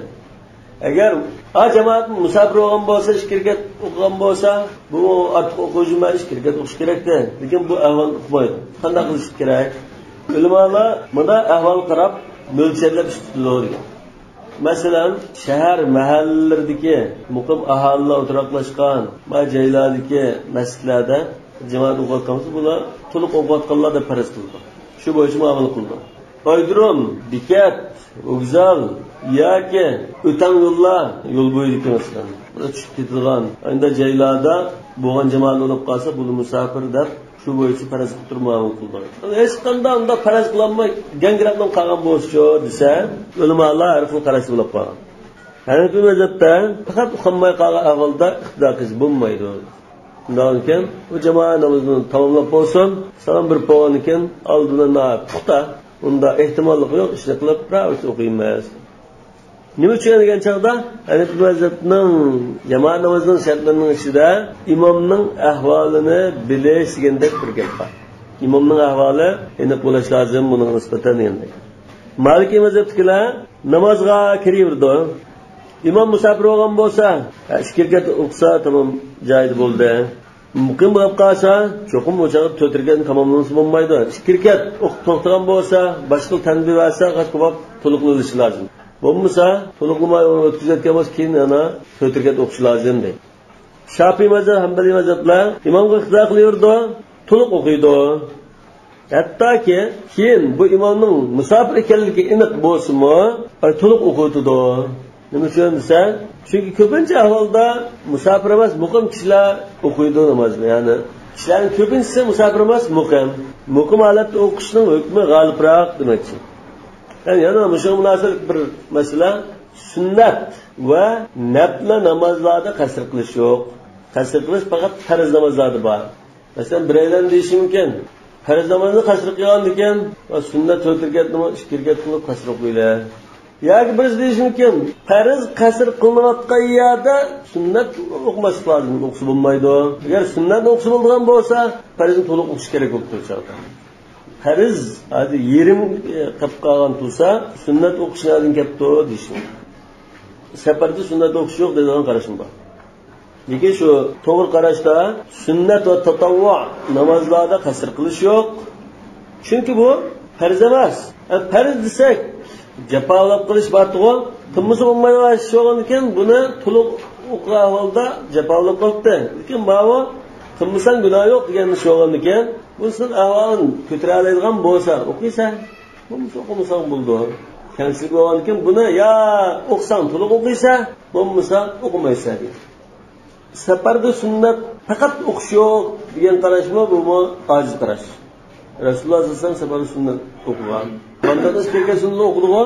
ئەگەر ئا جامائەت مۇساپىر بولغان بولسا، ئىككى رەكەت ئوقۇغان بولسا، بۇ ئارتۇق ئوقۇش ئەمەس، ئىككى رەكەت ئوقۇش كېرەكتى. لېكىن بۇ ئەھۋال ئۇقمايدۇ. قانداق قىلىش كېرەك؟ ئۆلىمالار مۇنداق ئەھۋالغا قاراپ مۆلچەرلەپ ئىش تۇتىدۇ دېگەن. مەسىلەن، شەھەر مەھەللىلىرىدىكى مۇقىم ئاھالىلەر ئولتۇراقلاشقان ما جايلاردىكى مەسچىتلەردە جامائەت ئوقۇۋاتقان بولسا، بۇلار تولۇق ئوقۇۋاتقانلار دەپ پەرەز قىلىدۇ. شۇ بويىچە مۇئامىلە قىلىدۇ. ئايرودروم، بېكەت، ۋوگزال ياكى ئۆتەڭ يوللار، يول بويىدىكى مەسىلەن، بۇلار چۈشۈپ كېتىدىغان، ئانداق جايلاردا بولغان جامائەت بولۇپ قالسا، بۇلار مۇساپىر دەپ شۇ بويىچە پەرەز قىلىپ تۇرۇپ مۇئامىلە قىلىدۇ. ھېچقانداق ئۇنداق پەرەز قىلالماي گاڭگىراپلا قالغان بولسىچۇ دېسە، ئۆلىمالار ھەر خىل قاراشتا بولۇپ قالغان. ھەنەفىي مەزھەپتە پەقەت ئۇخلىماي قالغان ئەھۋالدا ئىقتىدا قىلىش بولمايدۇ. شۇنداقكەن، ئۇ جامائەت نامىزىنى تاماملاپ بولسۇن، سالام بېرىپ بولغاندىن كېيىن ئالدىدا ناھايىتى پۇختا، ئۇندا ئېھتىماللىق يوق ئىشنى قىلىپ، بىراۋىسى ئوقۇيمىز. نېمە ئۈچۈن دېگەن چاغدا، ھەنەفىي مەزھەپنىڭ جامائەت نامىزىنىڭ شەرتلىرىنىڭ ئىچىدە ئىمامنىڭ ئەھۋالىنى بىلىش دېگەندەك بىر گەپ بار. ئىمامنىڭ ئەھۋالى ئېنىق بولۇش لازىم، بۇنىڭغا نىسبەتەن دېگەندەك. مالىكىي مەزھەپتىكىلەر نامازغا كىرىۋېرىدۇ. ئىمام مۇساپىر بولغان بولسا، ھە، ئىككى رەكەت ئوقۇسا تامام جايىدا بولدى. مۇقىم بولۇپ قالسا، چوقۇم ئۇ چاغدا تۆت رەكەتنى تاماملىمىسا بولمايدۇ. ئىككى رەكەت ئوقۇپ توختىغان بولسا، باشقا تەنبىھ بەرسە، قاچا بولۇپ تولۇقلىۋېلىشى لازىم. بولمىسا، تولۇقلىماي ئۇنى ئۆتكۈزۈۋەتكەن بولسا، كېيىن يەنە تۆت رەكەت ئوقۇشى لازىم دەيدۇ. شاپىئىي مەزھەپ، ھەمبەلىي مەزھەپلەر ئىمامغا ئىقتىدا قىلىۋېرىدۇ، تولۇق ئوقۇيدۇ. ھەتتاكى كېيىن بۇ ئىمامنىڭ مۇساپىر ئىكەنلىكى ئېنىق بولسىمۇ، ئاي، تولۇق ئوقۇۋېتىدۇ. نېمە ئۈچۈن دېسە، چۈنكى كۆپىنچە ئەھۋالدا مۇساپىر ئەمەس، مۇقىم كىشىلەر ئوقۇيدۇ نامازنى. يەنى كىشىلەرنىڭ كۆپىنچىسى مۇساپىر ئەمەس، مۇقىم. مۇقىم ھالەتتە ئوقۇشنىڭ ھۆكمى غالىبراق دېمەكچى. يەنى يەنە مۇشۇنىڭ مۇناسىۋەتلىك بىر مەسىلە، سۈننەت ۋە نەپلى نامازلاردا قەسىر قىلىش يوق. قەسىر قىلىش پەقەت پەرز نامازلاردا بار. مەسىلەن، بىرەيلەن دېيىشى مۇمكىن، پەرز نامازنى قەسىر قىلغاندىكىن، ۋە سۈننەت تۆت رەكەتنىمۇ ئىككى رەكەت قىلىپ قەسىر ئوقۇيلى. ياكى بىرسى دېيىشى مۇمكىن، پەرز قەسىر قىلىنىۋاتقان يەردە سۈننەت ئوقۇماسلىق لازىم، ئوقۇسا بولمايدۇ. ئەگەر سۈننەتنى ئوقۇسا بولىدىغان بولسا، پەرزنى تولۇق ئوقۇش كېرەك بولۇپ تۇرۇش چاغدا. پەرز ھازىر يېرىم، ئە، قېلىپ قالغان تۇرسا، سۈننەت ئوقۇش نەدىن كەپتۇ دېيىشى مۇمكىن. سەپەردە سۈننەت ئوقۇش يوق دەيدىغان قاراشمۇ بار. لېكىن شۇ توغرا قاراشتا سۈننەت ۋە تاتەۋۋۇ نامازلاردا قەسىر قىلىش يوق. چۈنكى بۇ پەرز ئەمەس. ئە، پەرز دېسەك، جاپالاپ قىلىش بارتىغۇ. قىلمىسا بولمايدىغان ئىش بولغاندىكىن، بۇنى تولۇق ئوقۇغان ئەھۋالدا جاپالاپ قىلىپتۇ. لېكىن ماۋۇ قىلمىساڭ گۇناھ يوق دېگەن ئىش بولغاندىكىن، بۇنىسىنىڭ ئەھۋالىنى كۆتۈرەلەيدىغان بولسا ئوقۇيسەن. بولمىسا ئوقۇمىساڭ بولىدۇ. كەمچىلىك بولغاندىكىن، بۇنى يا ئوقۇساڭ تولۇق ئوقۇيسەن، بولمىسا ئوقۇمايسەن دېگەن. سەپەردە سۈننەت پەقەت ئوقۇش يوق دېگەن قاراشمۇ، بۇمۇ ئاجىز قاراش. رەسۇلۇللاھ سەللەللاھۇ ئەلەيھى ۋەسەللەم سەپەردە سۈننەت ئوقۇغان. بامداتنىڭ ئىككى رەكەت سۈننىتىنى ئوقۇدىغۇ.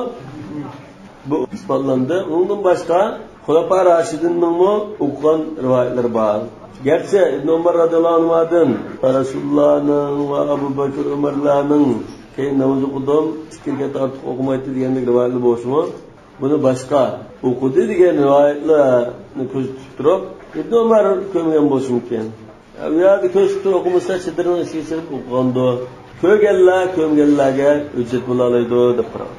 بۇ ئىسپاتلاندى. ئۇنىڭدىن باشقا خۇلەپا راشىدىننىڭمۇ ئوقۇغان رىۋايەتلىرى بار. گەرچە ئىبن ئۆمەر رەزىيەللاھۇ ئەنھۇدىن رەسۇلۇللاھنىڭ ۋە ئەبۇ بەكرى ئۆمەرلەرنىڭ كېيىن ناماز ئوقۇدۇم، ئىككى رەكەت ئارتۇق ئوقۇمايتتى دېگەندەك رىۋايەتلەر بولسىمۇ، بۇنى باشقا ئوقۇدى دېگەن رىۋايەتلەرنى كۆزىتىپ تۇرۇپ، ئىبن ئۆمەر كۆرمىگەن بولۇشى مۇمكىن. ئۇ يەردە كۆزىتىپ تۇرۇپ ئوقۇمىسا، چېدىرنىڭ ئىچىگە سېلىپ ئوقۇغاندۇ. كۆرگەنلەر كۆرمىگەنلەرگە ھۆججەت بولالايدۇ دەپ قاراڭ.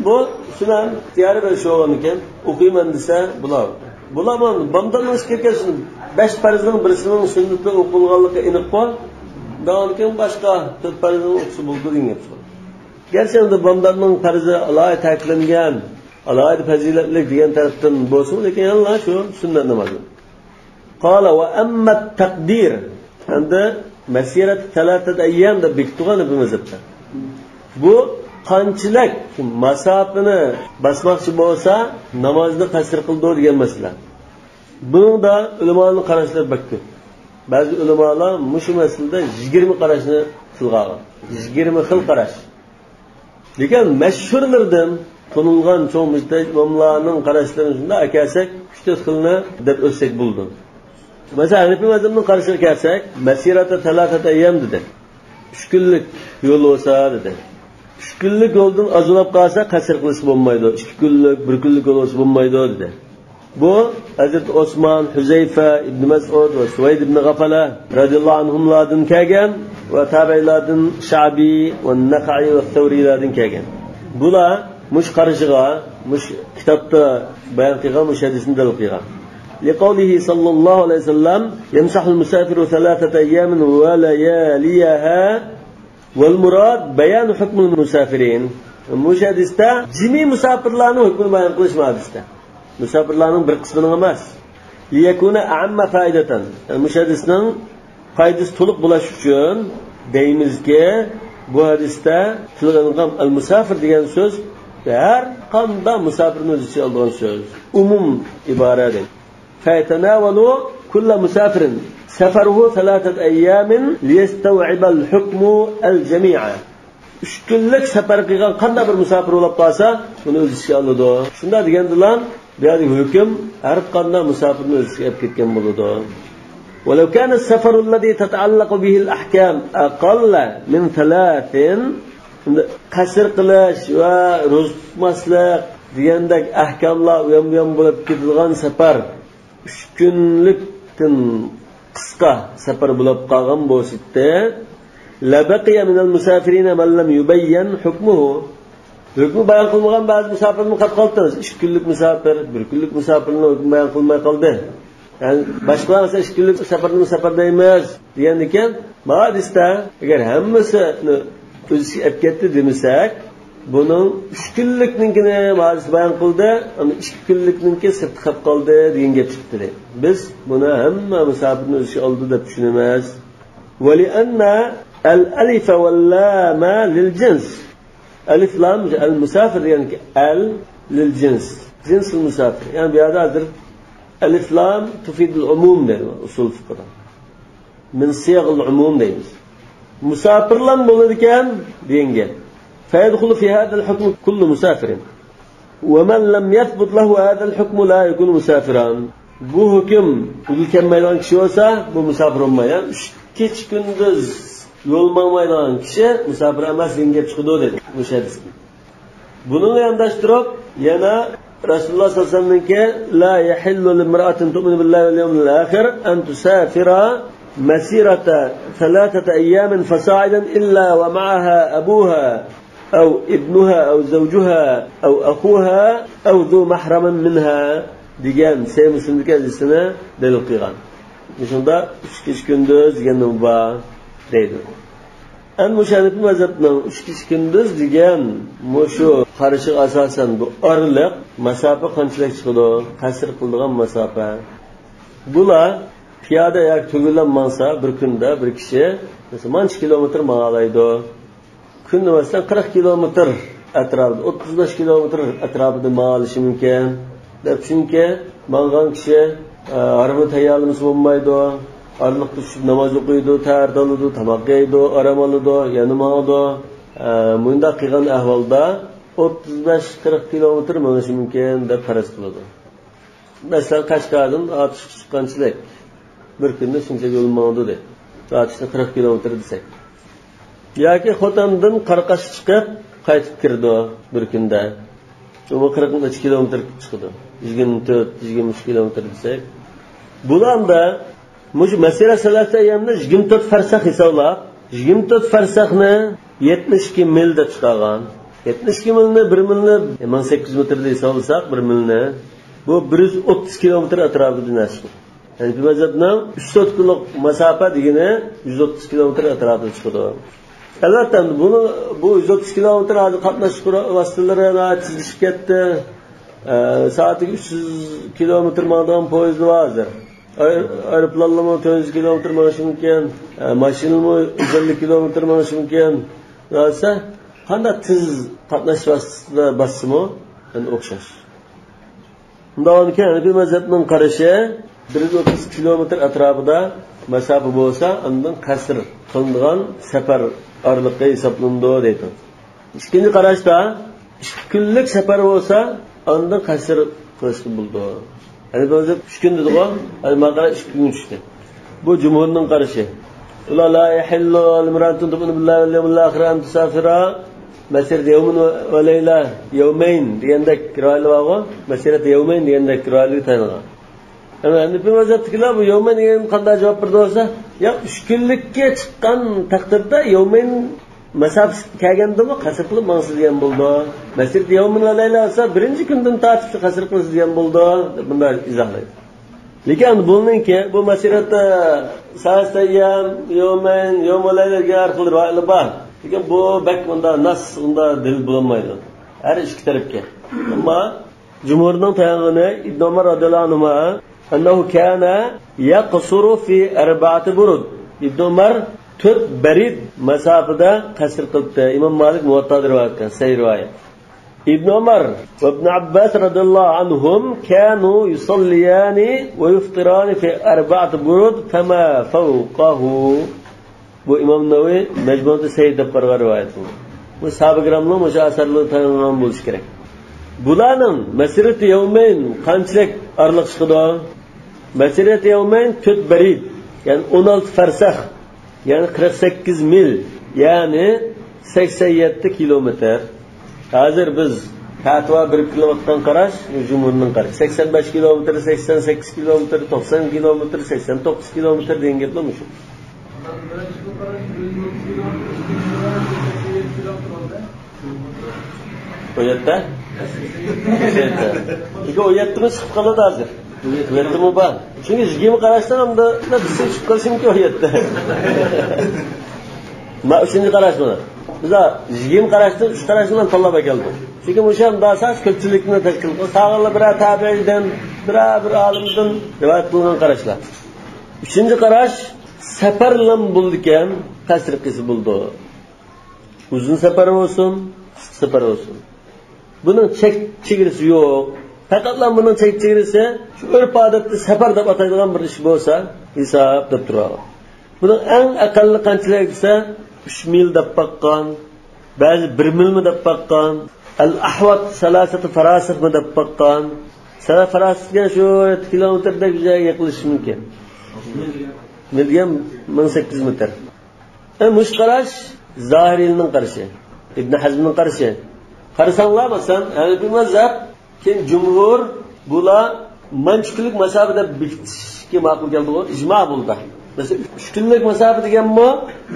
بۇ سۈنەن ئىختىيارىي بىر ئىش بولغاندىكىن، ئوقۇيمەن دېسە بولار. بولارمۇ بامداتنىڭ ئىككى رەكەت سۈننىتى، بەش پەرزنىڭ بىرسىنىڭ سۈننىتى ئوقۇلغانلىقى ئېنىققۇ. دەۋامدىن كېيىن باشقا تۆت پەرزنىڭ ئوقۇسا بولىدۇ دېگەن گەپ. گەرچە ئەمدى بامداتنىڭ پەرزى ئالاھىدە تەكىتلەنگەن، ئالاھىدە پەزىلەتلىك دېگەن تەرەپتىن بولسىمۇ، لېكىن يەنىلا شۇ سۈننەت نامازى. قال وأما التقدير، ئەمدى مەسىرەتى سەلاسەتى ئەييام دەپ بېكىتىدىغان بۇ مەزھەپتە. بۇ قانچىلىك ماساپىنى باسماقچى بولسا، نامازنى قەسىر قىلىدۇ دېگەن مەسىلە. بۇنىڭدا ئۆلىمانىڭ قاراشلىرى بەك كۆپ. بەزى ئۆلىمالار مۇشۇ مەسىلىدە يىگىرمە قاراشنى تىلغا ئالغان. يىگىرمە خىل قاراش. لېكىن مەشھۇرلىرىدىن، تونۇلغان چوڭ مۇجتەھىد ئىماملارنىڭ قاراشلىرىنى شۇنداق ئەكەلسەك، ئۈچ تۆت خىلنى دەپ ئۆتسەك بولىدۇ. مەسىلەن، ھەنەفىي مەزھەپنىڭ قارىشىغا كەلسەك، مەسىرەتە سەلاسەتە ئەييام دېدى. ئۈچ كۈنلۈك يول بولسا دېدى. ئۈچ كۈنلۈك يولدىن ئازلاپ قالسا، قەسىر قىلىشقا بولمايدۇ. ئىككى كۈنلۈك، بىر كۈنلۈك يول بولسا بولمايدۇ دېدى. بۇ ھەزرىتى ئوسمان، ھۈزەيفە ئىبنى مەسئۇد ۋە سۇۋەيد ئىبنى غەفەلە رەزىيەللاھۇ ئەنھۇملاردىن كەلگەن ۋە تابىئىيلاردىن شەئبى ۋە نەخەئى ۋە سەۋرىيلاردىن كەلگەن. بۇلار مۇشۇ قارىشىغا، مۇشۇ كىتابتا بايان قىلغان مۇشۇ ھەدىسنى دەلىل قىلغان. لقوله صلى الله عليه وسلم: يمسح المسافر ثلاثة أيام ولياليها. والمراد بيان حكم المسافرين. مۇشۇ ھەدىستە جىمى مۇساپىرلارنىڭ ھۆكمىنى بايان قىلىش بۇ ھەدىستە. مۇساپىرلارنىڭ بىر قىسمىنىڭ ئەمەس. ليكون أعم فائدة. يەنى مۇشۇ ھەدىسنىڭ پايدىسى تولۇق بولۇش ئۈچۈن دەيمىزكى، بۇ ھەدىستە تىلغا ئېلىنغان ئەل مۇسافىر دېگەن سۆز ھەر قانداق مۇساپىرنى ئۆز ئىچىگە ئالىدىغان سۆز. ئومۇم ئىبارە دەيدۇ. فيتناول كل مسافر سفره ثلاثة أيام ليستوعب الحكم الجميع. ئۈچ كۈنلۈك سەپەر قىلغان قانداق بىر مۇساپىر بولۇپ قالسا، بۇنى ئۆز ئىچىگە ئالىدۇ. شۇنداق دېگەندىلا، بۇ يەردىكى ھۆكۈم ھەر قانداق مۇساپىرنى ئۆز ئىچىگە ئېلىپ كەتكەن بولىدۇ. ولو كان السفر الذي تتعلق به الأحكام أقل من ثلاث، قەسىر قىلىش ۋە روزا تۇتماسلىق دېگەندەك ئەھكاملار ئۇيان-بۇيان بولۇپ كېتىدىغان سەپەر ئۈچ كۈنلۈكتىن قىسقا سەپەر بولۇپ قالغان بولسىدى، لبقي من المسافرين من لم يبين حكمه. ھۆكمى بايان قىلمىغان بەزى مۇساپىرمۇ قېلىپ قالدى. ئىككى كۈنلۈك مۇساپىر، بىر كۈنلۈك مۇساپىرنىڭ ھۆكمى بايان قىلماي قالدى. يەنى باشقىلار مەسىلەن ئىككى كۈنلۈك سەپەرنى سەپەر دەيمىز دېگەندىكىن، بۇ ھەدىستە ئەگەر ھەممىسىنى ئۆز ئىچىگە ئەپ كەتتى دېمىسەك، بۇنىڭ ئۈچ كۈنلۈكنىڭكىنى بۇ ھەدىس بايان قىلدى، ئەمما ئىككى كۈنلۈكنىڭكى سىرتتا قېلىپ قالدى دېگەن گەپ چىقتى. بىز بۇنى ھەممە مۇساپىرنى ئۆز ئىچىگە ئالىدۇ دەپ چۈشىنىمىز. ولأن الألف واللام للجنس. ئەلىف لام، ئەل مۇساپىر دېگەنكى ئەل لىل جىنس. جىنسىل مۇساپىر. يەنى بۇ يەردە ھازىر ئەلىف لام تۇفىدۇل ئومۇم دەيدۇ ئۇسۇل فىقىدا. مىن سىياغىل ئومۇم دەيمىز. مۇساپىرلام بولىدىكەن دېگەن گەپ. فيدخل في هذا الحكم كل مسافر. ومن لم يثبت له هذا الحكم لا يكون مسافرا. بۇ ھۆكۈم ئۇدۇل كەلمەيدىغان كىشى بولسا، بۇ مۇساپىر بولمايدۇ. يەنى ئۈچ كېچە كۈندۈز يول ماڭمايدىغان كىشى مۇساپىر ئەمەس دېگەن گەپ چىقىدۇ دېدى مۇشۇ ھەدىستىن. بۇنىڭغا يانداشتۇرۇپ يەنە رەسۇلۇللاھ سەللەللاھۇ ئەلەيھى ۋەسەللەمنىڭكى، لا يحل لامرأة تؤمن بالله واليوم الآخر أن تسافر مسيرة ثلاثة أيام فصاعدا إلا ومعها أبوها أو ابنها أو زوجها أو أخوها أو ذو محرم منها دېگەن سەھىھ مۇسلىمدىكى ھەدىسىنى دەلىل قىلغان. مۇشۇندا ئۈچ كېچە كۈندۈز دېگەن نېمە بار دەيدۇ. ئەمما مۇشۇ ھەنىپىي مەزھەپنىڭ ئۈچ كېچە كۈندۈز دېگەن مۇشۇ قارىشىغا ئاساسەن بۇ ئارىلىق مەساپە قانچىلىك چىقىدۇ؟ قەسىر قىلىدىغان مەساپە. بۇلار پىيادە ياكى تۈگىلەن ماڭسا بىر كۈندە بىر كىشى مەسىلەن مانچە كىلومېتىر ماڭالايدۇ. كۈندە مەسىلەن قىرىق كىلومېتىر ئەتراپىدا، ئوتتۇز بەش كىلومېتىر ئەتراپىدا ماڭالىشى مۇمكىن دەپ. چۈنكى ماڭغان كىشى، ئە، ھارۋىنى تەييارلىمىسا بولمايدۇ. ئارىلىقتا چۈشۈپ ناماز ئوقۇيدۇ، تەھارەت ئالىدۇ، تاماق يەيدۇ، ئارام ئالىدۇ، يەنە ماڭىدۇ. ئە، مۇنداق قىلغان ئەھۋالدا ئوتتۇز بەش قىرىق كىلومېتىر مېڭىشى مۇمكىن دەپ پەرەز قىلىدۇ. مەسىلەن، قەشقەردىن ئاتۇشقا چىققانچىلىك بىر كۈندە شۇنچە يول ماڭىدۇ دەيدۇ. ئاتۇشتا قىرىق كىلومېتىر دېسەك. ياكى خوتەندىن قاراقاشقا چىقىپ قايتىپ كىرىدۇ بىر كۈندە. شۇمۇ قىرىق نەچچە كىلومېتىر چىقىدۇ. يىگىرمە تۆت، يىگىرمە ئۈچ كىلومېتىر دېسەك. بۇلاردا مۇشۇ مەسىرە سەلەسە ئەييامدا يىگىرمە تۆت فەرسەخ ھېسابلاپ، يىگىرمە تۆت فەرسەخنى يەتمىش ئىككى مىل دەپ چىقارغان. يەتمىش ئىككى مىلنى بىر مىلنى مىڭ سەككىز يۈز مېتىر دەپ ھېسابلىساق، بىر مىلنى، بۇ بىر يۈز ئوتتۇز كىلومېتىر ئەتراپىدا نەسىب. ھەنىپىي مەزھەپنىڭ ئۈچ سوتكىلىق مۇساپە دېگىنى يۈز ئوتتۇز كىلومېتىر ئەتراپىدا چىقىدۇ. ئەلۋەتتە، ئەمدى بۇنى، بۇ يۈز ئوتتۇز كىلومېتىر ھازىر قاتناش ۋاسىتىلىرى ناھايىتى تېزلىشىپ كەتتى. ئە، سائىتىگە ئۈچ يۈز كىلومېتىر ماڭىدىغان پويىزلار بار ھازىر. ئاي-، ئايروپىلانلارمۇ تۆت يۈز كىلومېتىر مېڭىشى مۇمكىن. ئە، ماشىنىمۇ يۈز ئەللىك كىلومېتىر مېڭىشى مۇمكىن. دېسە، قانداق تېز قاتناش ۋاسىتىسىدا باسسىمۇ، يەنە ئوخشاش. شۇنداق بولغاندىكىن، ھەنىپىي مەزھەپنىڭ قارىشى، بىر يۈز ئوتتۇز كىلومېتىر ئەتراپىدا مەساپە بولسا، ئاندىن قەسىر قىلىنىدىغان سەپەر ئارىلىقى ھېسابلىنىدۇ، دەيدۇ. ئىككىنچى قاراشتا، ئىككى كۈنلۈك سەپەر بولسا، ئاندىن قەسىر قىلىشقا بولىدۇ. ھەنىپىي مەزھەپ ئۈچ كۈن دېدىغۇ، ھەنە ماڭا قارا ئىككى كۈنگە چۈشتى. بۇ جۇمھۇرنىڭ قارىشى. ئۇلار، لا يحل لامرأة تؤمن بالله واليوم الآخر أن تسافر مسيرة يوم وليلة، يومين دېگەندەك رىۋايەتلەر بارغۇ، مسيرة يومين دېگەندەك رىۋايەتلەرگە تايانغان. ئەمما ھەنىپىي مەزھەپتىكىلەر بۇ يومين دېگەن قانداق جاۋاب بېرىدۇ دېسە، يا ئۈچ كۈنلۈككە چىققان تەقدىردە يومين مەساپىسى كەلگەندىمۇ قەسىر قىلىپ ماڭسا دېگەن بولىدۇ. مەسىرەتى يەۋمىن ۋە لەيلە دېسە، بىرىنچى كۈندىن تارتىپ شۇ قەسىر قىلسا دېگەن بولىدۇ، دەپ بۇنداق ئىزاھلايدۇ. لېكىن بۇنىڭكى، بۇ مەسىرەتتە سەلاسەتە ئەييام، يەۋمەين، يەۋمۇن ۋە لەيلە دېگەن ھەر خىل رىۋايەتلەر بار. لېكىن بۇ بەك ئۇنداق ناس، ئۇنداق دەلىل بولالمايدۇ ھەر ئىككى تەرەپكە. ئەمما جۇمھۇرنىڭ تايانغىنى ئىبن ئۆمەر رەزىياللاھۇ ئەنھۇما، أنه كان يقصر في أربعة برد. ئىبن ئۆمەر تۆت بەرىد مەساپىدە قەسىر قىلىپتۇ. ئىمام مالىك مۇۋەتتادا رىۋايەت قىلغان، سەھىھ رىۋايەت. ئىبن ئۆمەر ۋە ئىبن ئابباس رەزىياللاھۇ ئەنھۇم كانوا يصليان ويفطران في أربعة برد فما فوقه. بۇ ئىمام نەۋەۋى مەجمۇئەتۇ سەھىھ دەپ قارىغان رىۋايەت بۇ. بۇ ساھابە كىرامنىڭ مۇشۇ ئەسەرلىرىگە تايانغان بولۇشى كېرەك. بۇلارنىڭ مەسىرەتى يەۋمەين قانچىلىك ئارىلىق چىقىدۇ؟ مەسىرەتى يەۋمەين تۆت بەرىد. يەنى ئون ئالتە فەرسەخ، يەنى قىرىق سەككىز مىل، يەنى سەكسەن يەتتە كىلومېتىر. ھازىر بىز پەتىۋا بېرىپ كېلىۋاتقان قاراش، جۇمھۇرنىڭ قارىشى. سەكسەن بەش كىلومېتىر، سەكسەن سەككىز كىلومېتىر، توقسان كىلومېتىر، سەكسەن توققۇز كىلومېتىر دېگەن گەپلا مۇشۇ. ئون يەتتە؟ چۈنكى ئون يەتتىمۇ چىقىپ قالىدۇ ھازىر. ئون يەتتىمۇ بار. چۈنكى يىگىرمە قاراشتىن ئەمدى بىر چىقىپ قالىشى مۇمكىن ئون يەتتە. ما ئۈچىنچى قاراش بۇ. بىز يىگىرمە قاراشتىن ئۈچ قاراشنى تاللاپ ئەكەلدۇق. چۈنكى مۇشۇ ئەمدى ئاساس كۆپچىلىكنى تەشكىل قىلىپ، ساغانلار بىرەر تابىئىدىن، بىرەر بىر ئالىمدىن رىۋايەت قىلغان قاراشلار. ئۈچىنچى قاراش، سەپەرلەم بولىدىكەن، قەسر قىلسا بولىدۇ. ئۇزۇن سەپەر بولسۇن، قىسقا سەپەر بولسۇن. بۇنىڭ چەك چېگرىسى يوق. پەقەتلا بۇنىڭ چەك چېگرىسى شۇ ئۆرپ-ئادەتتە سەپەر دەپ ئاتايدىغان بىر ئىش بولسا، ھېساب دەپ تۇرۇۋالغان. بۇنىڭ ئەڭ ئەقەللى قانچىلىك دېسە، ئۈچ مىل دەپ باققان، بەزى بىر مىلمۇ دەپ باققان، ئەل ئەھۋەت سالاسەتۇ فاراسىخمۇ دەپ باققان. سەلە فاراسىخ دېگەن شۇ يەتتە كىلومېتىردەك بىر جايغا يېقىنلىشىشى مۇمكىن. مىل دېگەن مىڭ سەككىز يۈز مېتىر. ئە، مۇشۇ قاراش زاھىرىيلارنىڭ قارىشى، ئىبن ھەزمنىڭ قارىشى. قارىساڭلار، مەسىلەن، ھەنەفىي مەزھەپ، كېيىن جۇمھۇر، بۇلار مانچە كۈنلۈك مۇساپە دەپ بېكىتىشكە ماقۇل كەلدىغۇ، ئىجما بولدى. مەسىلەن، ئۈچ كۈنلۈك مۇساپە دېگەنمۇ،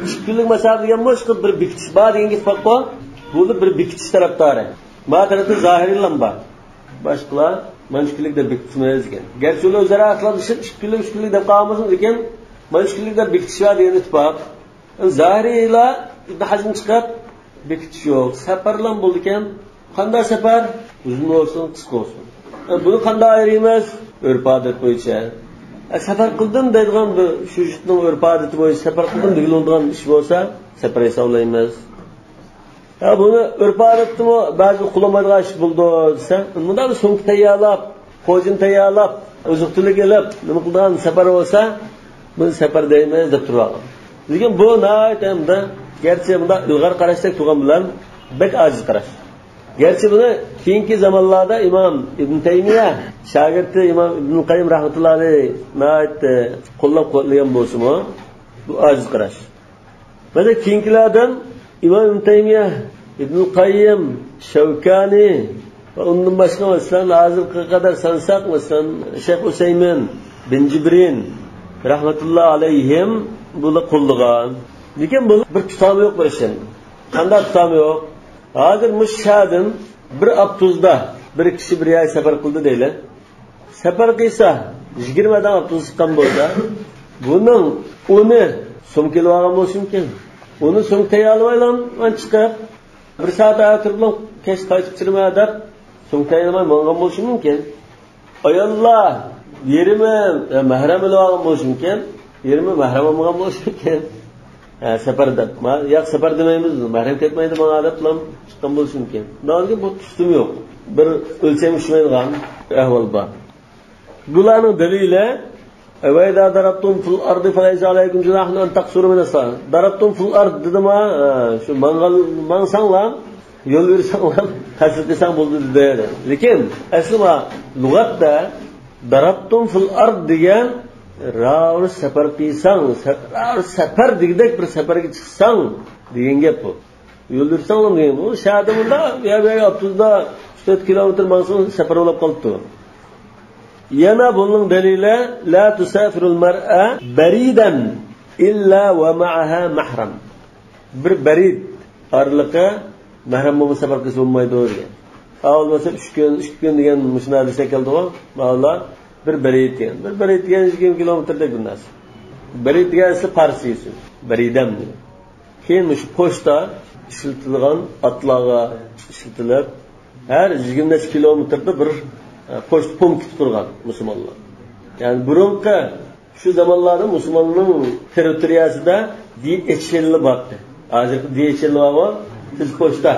ئىككى كۈنلۈك مۇساپە دېگەنمۇ، ئىشقىلىپ بىر بېكىتىش بار دېگەن گېپى بارقۇ، بۇ بىر بېكىتىش تەرەپدارى. ما تەرەپتە زاھىرىيلار بار. باشقىلار مانچە كۈنلۈك دەپ بېكىتىمىز دېگەن. گەرچە ئۇلار ئۆزئارا ئىختىلاپلىشىپ ئىككى كۈنلۈك، ئۈچ كۈنلۈك دەپ قالغان بولسىمۇ، لېكىن مانچە كۈنلۈك دەپ بېكىتىش بار دېگەن ئىتتىپاق. زاھىرىيلار ئىبن ھەزم چىقىپ بېكىتىش يوق. سەپەرلەم بولىدىكەن. قانداق سەپەر؟ ئۇزۇن بولسۇن، قىسقا بولسۇن. ئە، بۇنى قانداق ئايرىيمىز؟ ئۆرپ-ئادەت بويىچە. ئە، سەپەر قىلدىم دەيدىغان بىر شۇ يۇرتنىڭ ئۆرپ-ئادىتى بويىچە سەپەر قىلدىم دېگىلى بولىدىغان ئىش بولسا، سەپەر ھېسابلايمىز. يا بۇنى ئۆرپ-ئادەتتىمۇ بەزى قۇلىمايدىغان ئىش بولىدۇ دېسە، مۇنداق بىر سومكا تەييارلاپ، خوجىن تەييارلاپ، ئوزۇق-تۈلۈك ئېلىپ، نېمە قىلىدىغان سەپەر بولسا، بۇنى سەپەر دەيمىز دەپ تۇرۇۋالغان. لېكىن بۇ ناھايىتى ئەمدى، گەرچە مۇنداق ئىلغار قاراشتەك تۇرغان بىلەن بەك ئاجىز قاراش. گەرچە بۇنى كېيىنكى زامانلاردا ئىمام ئىبن تەيمىيە شاگىرتى ئىمام ئىبن قەييىم رەھمەتۇللاھى ئەلەيھ ناھايىتى قوللاپ قۇۋۋەتلىگەن بولسىمۇ، بۇ ئاجىز قاراش. مانا كېيىنكىلەردىن ئىمام ئىبن تەيمىيە، ئىبنۇل قەييىم، شەۋكانى ۋە ئۇندىن باشقا، مەسىلەن، ھازىرغا قەدەر سانىساق، مەسىلەن، شەيخ ئۇسەيمىن، بىن جىبرىن رەھمەتۇللا ئەلەيھىم بۇلار قوللىغان. لېكىن بۇ بىر تۇتامى يوق بىر ئىشتىن. قانداق تۇتامى يوق؟ ھازىر مۇشۇ شەھەردىن بىر ئاپتوبۇستا بىر كىشى بىر يەرگە سەپەر قىلدى دەيلى. سەپەر قىلسا، يىگىرمە ئادەم ئاپتوبۇس چىققان بولسا، بۇنىڭ ئونى سومكا ئېلىۋالغان بولۇشى مۇمكىن. ئونى سومكا تەييارلىۋالغان چىقىپ، بىر سائەت ئەتراپىدا كەچ قايتىپ تۇرىمەن دەپ، سومكا تەييارلىماي ماڭغان بولۇشى مۇمكىن. ئاياللار يېرىمى، ئە، مەھرەم ئېلىۋالغان بولۇشى مۇمكىن، يېرىمى مەھرەم ئالمىغان بولۇشى مۇمكىن. ئە، سەپەر دەپ، ما-، ياق، سەپەر دېمەيمىز، مەھرەم كەتمەيدۇ ماڭا دەپلا چىققان بولۇشى مۇمكىن. بۇنىڭدىن كېيىن بۇ تۈزۈمى يوق. بىر ئۆلچەمگە چۈشمەيدىغان ئەھۋال بار. بۇلارنىڭ دەلىلى، «وإذا ضربتم في الأرض فليس عليكم جناح أن تقصروا من الصلاة.» «ضربتم في الأرض» دېدىما، ئە، شۇ ماڭغان، ماڭساڭلار، يول يۈرسەڭلار، قەسر قىلساڭ بولىدۇ دېدى. لېكىن ئەسلى ما لۇغەتتە «ضربتم في الأرض» دېگەن راۋۇر سەپەر قىلساڭ، سە-، راۋۇر سەپەر دېگۈدەك بىر سەپەرگە چىقساڭ دېگەن گەپ بۇ. يول يۈرسەڭلار دېگەن بۇ. شەھەردە مۇنداق، يا بۇ يەرگە ئاپتوبۇستا ئۈچ تۆت كىلومېتىر ماڭسىڭىز سەپەر بولۇپ قالىدۇ. يەنە بۇنىڭ دەلىلى، «لا تسافر المرأة بريدا إلا ومعها محرم.» بىر بەرىد ئارىلىقى مەھرەم بولمىسا سەپەر قىلسا بولمايدۇ دېگەن. ئاۋۋال مەسىلەن، ئۈچ كۈن، ئىككى كۈن دېگەن مۇشۇنداق دېسەك كېلىدىغۇ. ماۋۇلار بىر بەرىد دېگەن. بىر بەرىد دېگەن يىگىرمە كىلومېتىردەك بىر نەرسە. بەرىد دېگەن ئەسلى پارسچە سۆز. بەرىدەم دېگەن. كېيىن مۇشۇ پوچتا ئىشلىتىلىدىغان ئاتلارغا ئىشلىتىلىپ، ھەر يىگىرمە نەچچە كىلومېتىردا بىر، ئە، پوچتا پونكىتى قۇرغان مۇسۇلمانلار. يەنى بۇرۇنقى شۇ زامانلاردا مۇسۇلماننىڭ تېررىتورىيەسىدە دى ئېچ ئېل بارتتى. ھازىرقى دى ئېچ ئېل بارغۇ، تېز پوچتا.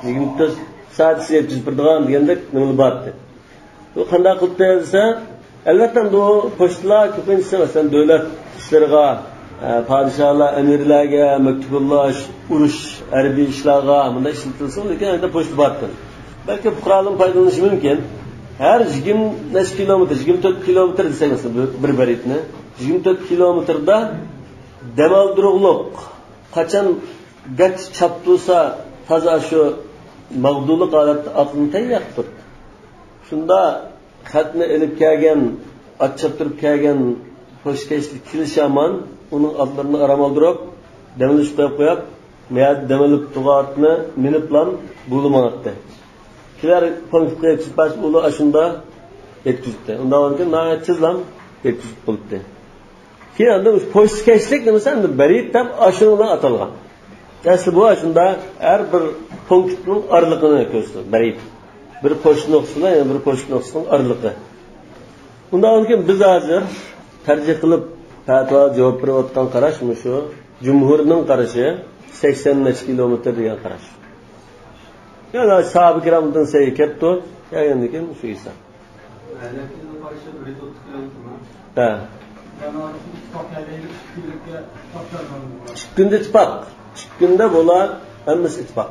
يىگىرمە تۆت سائەت ئىچىدە يەتكۈزۈپ بېرىدىغان دېگەندەك نېمىلەر بارتتى. بۇ قانداق قىلىپتۇ دېسە، ئەلۋەتتە، بۇ پوچتىلار كۆپىنچىسى، مەسىلەن، دۆلەت ئىشلىرىغا، ئە، پادىشاھلار، ئەمىرلەرگە مەكتۇپ يوللاش، ئۇرۇش، ھەربىي ئىشلارغا مۇنداق ئىشلىتىلسىمۇ، لېكىن ئەمدى پوچتا بارتتى. بەلكى پۇقرالارمۇ پايدىلىنىشى مۇمكىن. ھەر يىگىرمە نەچچە كىلومېتىر، يىگىرمە تۆت كىلومېتىر دېسەك، مەسىلەن، بىر، بىر بەرىدنى، يىگىرمە تۆت كىلومېتىردا دەم ئالدۇرۇقلۇق، قاچان گەتچە چاپتۇرسا، تازا شۇ ماغدۇلۇق ھالەتتە ئاقلىنى تەييار قىلىپ تۇرىدۇ. شۇندا خەتنى ئېلىپ كەلگەن، ئاچچىق تۇرۇپ كەلگەن پوشكەشلىك كېلىشى ھامان ئۇنىڭ ئاتلىرىنى ئارام ئالدۇرۇپ، دەم ئېلىش قويۇپ قويۇپ، مەيەردە دەم ئېلىپ تۇرغان ئاتنى مىنىپلا بۇلۇ ماڭاتتى. كېلەر پونكىتقا يەتكۈزۈپ بەرسە، ئۇلار ئاشۇندا يەتكۈزۈپتۇ. ئۇنداق بولغاندىكىن ناھايىتى تېزلا يەتكۈزۈپ بولۇپتۇ. كېيىن ئاندىن پوشكەشلىك نېمىسى ئەمدى بەرىد دەپ ئاشۇنىڭ بىلەن ئاتالغان. ئەسلى بۇ ئاشۇندا ھەر بىر پونكىتنىڭ ئارىلىقىنى كۆرسىتىدۇ، بەرىد. بىر پوچتا نۇقتىسى بىلەن يەنە بىر پوچتا نۇقتىسىنىڭ ئارىلىقى. ئۇنداق بولغاندىكىن بىز ھازىر تەرجىھ قىلىپ پەتىۋا جاۋاب بېرىۋاتقان قاراش مۇشۇ. جۇمھۇرنىڭ قارىشى سەكسەن نەچچە كىلومېتىر دېگەن قاراش. يەنى ساھابە كىرامدىن سەي كەپتۇ، كەلگەندىن كېيىن شۇ ھېساب. ھە. ئىككى كۈندە ئىتتىپاق. ئىككى كۈندە بۇلار ھەممىسى ئىتتىپاق.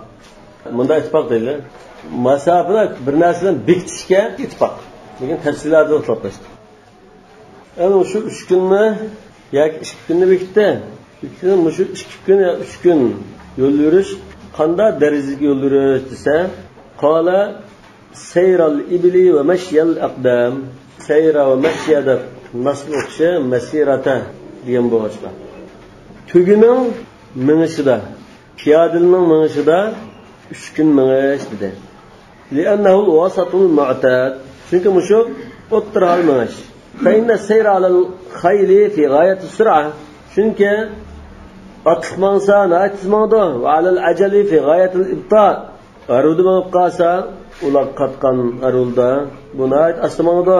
مۇنداق ئىتتىپاق دەيلى. ماساپىنى بىر نەرسە بىلەن بېكىتىشكە ئىتتىپاق. لېكىن تەپسىلاتىدا ئىختىلاپلاشتى. ئەنە شۇ ئۈچ كۈننى ياكى ئىككى كۈننى بېكىتتى. بېكىتكەن مۇشۇ ئىككى كۈن يا ئۈچ كۈن يول يۈرۈش قانداق دەرىجىدىكى يول يۈرۈش دېسە، قال سير الإبل ومشي الأقدام. سير ومشي دەپ ناسنىڭ ئوقۇشى مەسىرەتە دېگەن بولغاچقا، تۆگىنىڭ مېڭىشىدا، پىيادىلىنىڭ مېڭىشىدا ئۈچ كۈن مېڭىش دېدى. لأنه الوسط المعتاد. چۈنكى مۇشۇ ئوتتۇرا ھال مېڭىش. فإن السير على الخيل في غاية السرعة. چۈنكى ئاتلىق ماڭسا ناھايىتى تېز ماڭىدۇ. وعلى العجل في غاية الإبطاء. ھارۋىدا مېڭىپ قالسا، ئۇلاغ قاتقان ھارۋىدا بۇ ناھايىتى ئاستا ماڭىدۇ.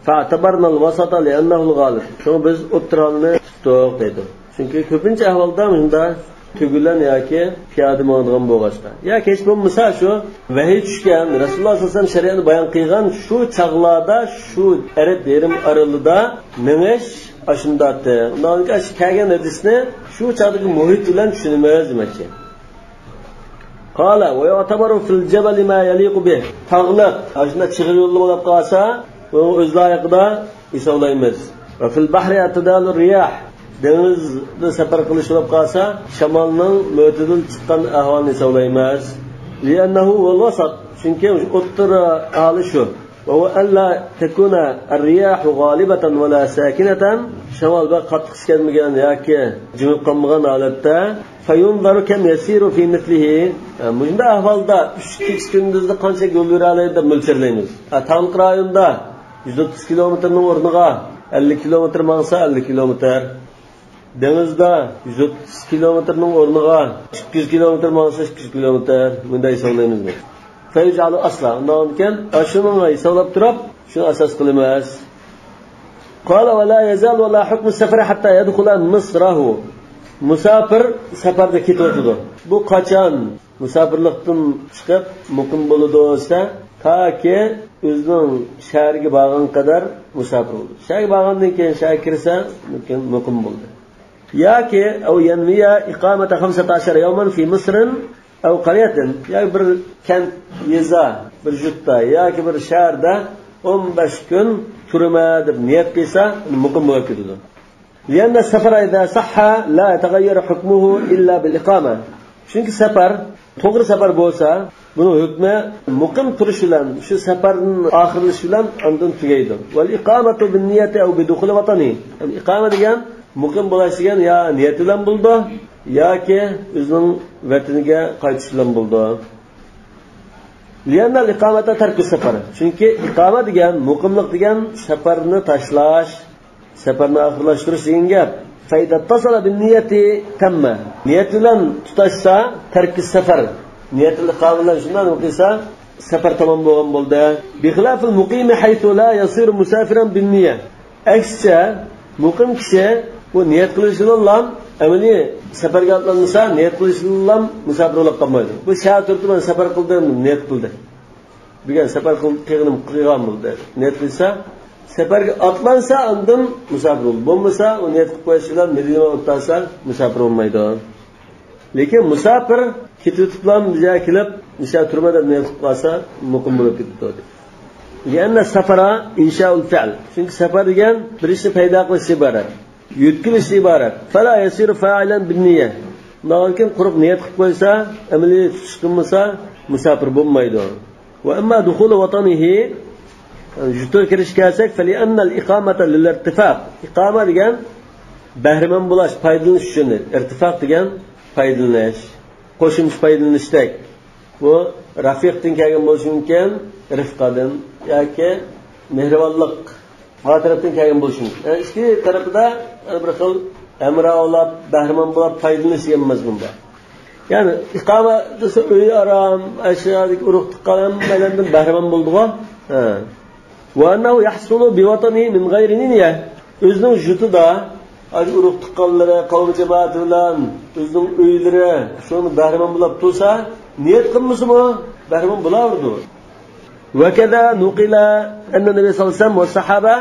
فاعتبرنا الوسط لأنه الغالب. شۇڭا بىز ئوتتۇرا ھالنى تۇتتۇق دەيدۇ. چۈنكى كۆپىنچە ئەھۋالدا مۇشۇنداق تۆگە بىلەن ياكى پىيادە ماڭىدىغان بولغاچقا. ياكى ھېچ بولمىسا شۇ ۋەھىي چۈشكەن، رەسۇلۇللا سەللەللاھۇ ئەلەيھى ۋەسەللەم شەرىئەتنى بايان قىلغان شۇ چاغلاردا شۇ ئەرەب يېرىم ئارىلىدا مېڭىش ئاشۇنداقتى. ئۇنداق بولغاچقا كەلگەن ھەدىسنى شۇ چاغدىكى مۇھىت بىلەن چۈشىنىمىز دېمەكچى. قال ويعتبر في الجبل ما يليق به. تاغلىق، ئاشۇنداق چىغىر يوللار بولۇپ قالسا، ئۇنىڭ ئۆز لايىقىدا ھېسابلايمىز. وفي البحر اعتدال الرياح. دېڭىزدا سەپەر قىلىش بولۇپ قالسا، شامالنىڭ مۆتىدىل چىققان ئەھۋالىنى ھېسابلايمىز. لأنه هو الوسط. چۈنكى ئوتتۇرا ھالى شۇ. وهو ألا تكون الرياح غالبة ولا ساكنة. شامال بەك قاتتىق ئىچكەلمىگەن ياكى جىمىپ قالمىغان ھالەتتە. فينظر كم يسير في مثله. مۇشۇنداق ئەھۋالدا ئۈچ كېچە كۈندۈزدە قانچە يول يۈرەلەيدۇ دەپ مۆلچەرلەيمىز. تاغلىق رايوندا يۈز ئوتتۇز كىلومېتىرنىڭ ئورنىغا ئەللىك كىلومېتىر ماڭسا، ئەللىك كىلومېتىر. دېڭىزدا يۈز ئوتتۇز كىلومېتىرنىڭ ئورنىغا ئىككى يۈز كىلومېتىر ماڭسا، ئىككى يۈز كىلومېتىر، مۇنداق ھېسابلايمىز بىز. فيجعل أصلا. ئۇنداق بولغاندىكىن، ئاشۇنىڭغا ھېسابلاپ تۇرۇپ، شۇنى ئاساس قىلىمىز. قال ولا يزال ولا حكم السفر حتى يدخل مصره. مۇساپىر سەپەردە كېتىۋاتىدۇ. بۇ قاچان مۇساپىرلىقتىن چىقىپ مۇقىم بولىدۇ دېسە، تاكى ئۆزىنىڭ شەھىرىگە بارغان قەدەر مۇساپىر بولىدۇ. شەھەرگە بارغاندىن كېيىن شەھەرگە كىرسە، مۇمكىن مۇقىم بولدى. ياكى أو ينوي إقامة خمسة عشر يوما في مصر أو قرية، ياكى بىر كەنت، يېزا، بىر يۇرتتا ياكى بىر شەھەردە ئون بەش كۈن تۇرىمەن دەپ نىيەت قىلسا، مۇقىم بولۇپ كېتىدۇ. لأن السفر إذا صح لا يتغير حكمه إلا بالإقامة. چۈنكى سەپەر، توغرا سەپەر بولسا، بۇنىڭ ھۆكمى مۇقىم تۇرۇش بىلەن، شۇ سەپەرنىڭ ئاخىرلىشىشى بىلەن ئاندىن تۈگەيدۇ. والإقامة بالنية أو بدخول وطنه. يەنى ئىقامە دېگەن مۇقىم بولاش دېگەن يا نىيەت بىلەن بولىدۇ، ياكى ئۆزىنىڭ ۋەتىنىگە قايتىش بىلەن بولىدۇ. لأن الإقامة ترك السفر. چۈنكى ئىقامە دېگەن، مۇقىملىق دېگەن سەپەرنى تاشلاش، سەپەرنى ئاخىرلاشتۇرۇش دېگەن گەپ. فإذا اتصل بالنية تم. نىيەت بىلەن تۇتاشسا، تەركى سەپەر. نىيەتۇل ئىقامە بىلەن شۇنداق نېمە قىلسا، سەپەر تامام بولغان بولدى. بخلاف المقيم حيث لا يصير مسافرا بالنية. ئەكسىچە، مۇقىم كىشى بۇ نىيەت قىلىش بىلەنلا، ئەمەلىي سەپەرگە ئاتلانمىسا، نىيەت قىلىش بىلەنلا مۇساپىر بولۇپ قالمايدۇ. بۇ شەھەر تۇرۇپلا مەن سەپەر قىلدىم، نىيەت قىلدى. بۈگۈن سەپەر قىل-، قىلغىنىم قىلغان بولدى. نىيەت قىلسا، سەپەرگە ئاتلانسا، ئاندىن مۇساپىر بولىدۇ. بولمىسا، ئۇ نىيەت قىلىپ قويۇش بىلەن مەدىنىگە ئاتلانسا، مۇساپىر بولمايدۇ. لېكىن مۇساپىر كېتىۋېتىپلا بىر يەرگە كېلىپ، مۇشۇ يەردە تۇرىمەن دەپ نىيەت قىلىپ قالسا، مۇقىم بولۇپ كېتىدۇ. لأن السفر إنشاء الفعل. چۈنكى سەپەر دېگەن بىر ئىشنى پەيدا قىلىشتىن ئىبارەت، يۆتكىلىشتىن ئىبارەت. فلا يصير فاعلا بالنية. شۇنداقتىن كېيىن قۇرۇق نىيەت قىلىپ قويسا، ئەمەلىي تۇتۇش قىلمىسا، مۇساپىر بولمايدۇ. وأما دخول وطنه، يۇرتىغا كىرىشكە كەلسەك، فلأن الإقامة للارتفاق. ئىقامە دېگەن بەھرىمەن بولاش، پايدىلىنىش ئۈچۈن. ئىرتىفاق دېگەن پايدىلىنىش، قوشۇمچە پايدىلىنىشتەك. بۇ رەفىقتىن كەلگەن بولۇشى مۇمكىن، رىفقادىن ياكى مېھرىبانلىق، ما تەرەپتىن كەلگەن بولۇشى مۇمكىن. يەنى ئىككى تەرىپىدە يەنە بىر خىل ھەمراھ بولاپ، بەھرىمەن بولاپ، پايدىلىنىش دېگەن مەزمۇن بار. يەنى ئىقامە دېسە، ئۆي ئارام، ئاشۇ يەردىكى ئۇرۇق تۇغقان ھەممەيلەندىن بەھرىمەن بولىدىغۇ. ھە. وأنه يحصل بوطنه من غير نية. ئۆزىنىڭ يۇرتىدا، ئاشۇ ئۇرۇق تۇغقانلىرى، قەۋم جامائىتى بىلەن ئۆزىنىڭ ئۆيلىرى، شۇنىڭ بەھرىمەن بولاپ تۇرسا، نىيەت قىلمىسىمۇ بەھرىمەن بولاۋېرىدۇ. وكذا نقل أن النبي صلى الله عليه وسلم والصحابة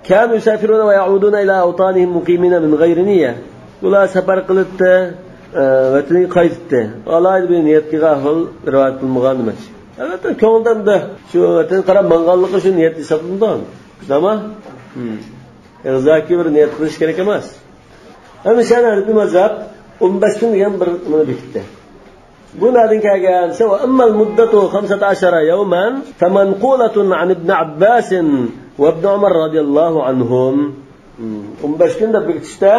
كانوا يسافرون ويعودون إلى أوطانهم مقيمين من غير نية. بۇلار سەپەر قىلىتتى، ئە، ۋەتىنىگە قايتىتتى. ئالاھىدە بىر نىيەت قىلغان ئەھۋال رىۋايەت قىلىنمىغان دېمەكچى. ئەلۋەتتە، كۆڭلىدىن بىر شۇ ۋەتەنگە قاراپ ماڭغانلىقى شۇ نىيەت ھېسابلىنىدۇ. شۇنداقمۇ؟ ھىم. ئېغىزدىكى بىر نىيەت قىلىش كېرەك ئەمەس. ئەمدى شەرئىي مەزھەپ ئون بەش كۈن دېگەن بىر نېمىنى بېكىتتى. بۇ نەدىن كەلگەن دېسە، وأما المدة خمسة عشر يوما فمنقولة عن ابن عباس وابن عمر رضي الله عنهم. ئون بەش كۈن دەپ بېكىتىشتە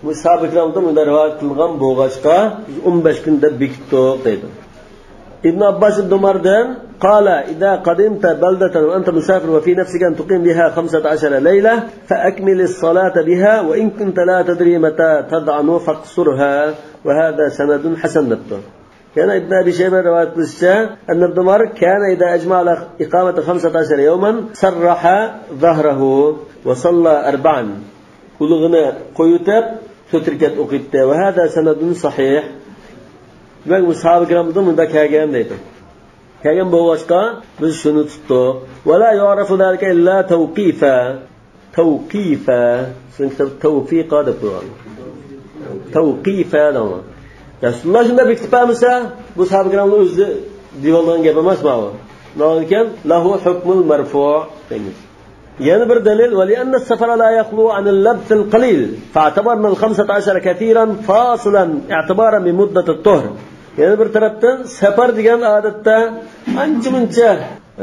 بۇ ساھابە كىرامدىن مۇنداق رىۋايەت قىلغان بولغاچقا، بىز ئون بەش كۈن دەپ بېكىتتۇق دەيدۇ. ئىبن ئابباس ئىبن ئۆمەردىن، قال: إذا قدمت بلدة وأنت مسافر وفي نفسك أن تقيم بها خمسة عشر ليلة فأكمل الصلاة بها وإن كنت لا تدري متى تظعن فاقصرها وهذا سند حسن دەپتۇ. يەنە ئىبن ئەبى شەيبە رىۋايەت قىلىشىچە، أن ابن عمر كان إذا أجمع على إقامة خمسة عشر يوما سرح ظهره وصلى أربعا. قۇلىقىنى قويۇۋېتىپ، تۆت رەكەت ئوقۇيتتى. وهذا سند صحيح. دېمەك، بۇ ساھابە كىرامدىن مۇنداق كەلگەن دەيدۇ. كەلگەن بولغاچقا، بىز شۇنى تۇتتۇق. ولا يعرف ذلك إلا توقيفا. توقيفا. سىزنىڭ كىتابتا توفىقا دەپ قويغان. توقيفا دەڭلار. رەسۇلۇللا شۇنداق بېكىتىپ بەرمىسە، بۇ ساھابە كىرامنىڭ ئۆزى دېيىۋالغان گەپ ئەمەس ماۋۇ. نېمىكەن؟ له حكم المرفوع دەيمىز. يەنە بىر دەلىل، ولأن السفر لا يخلو عن اللبث القليل، فاعتبرنا الخمسة عشر كثيرا فاصلا اعتبارا بمدة الطهر. يەنە بىر تەرەپتىن، سەپەر دېگەن ئادەتتە ئانچە-مۇنچە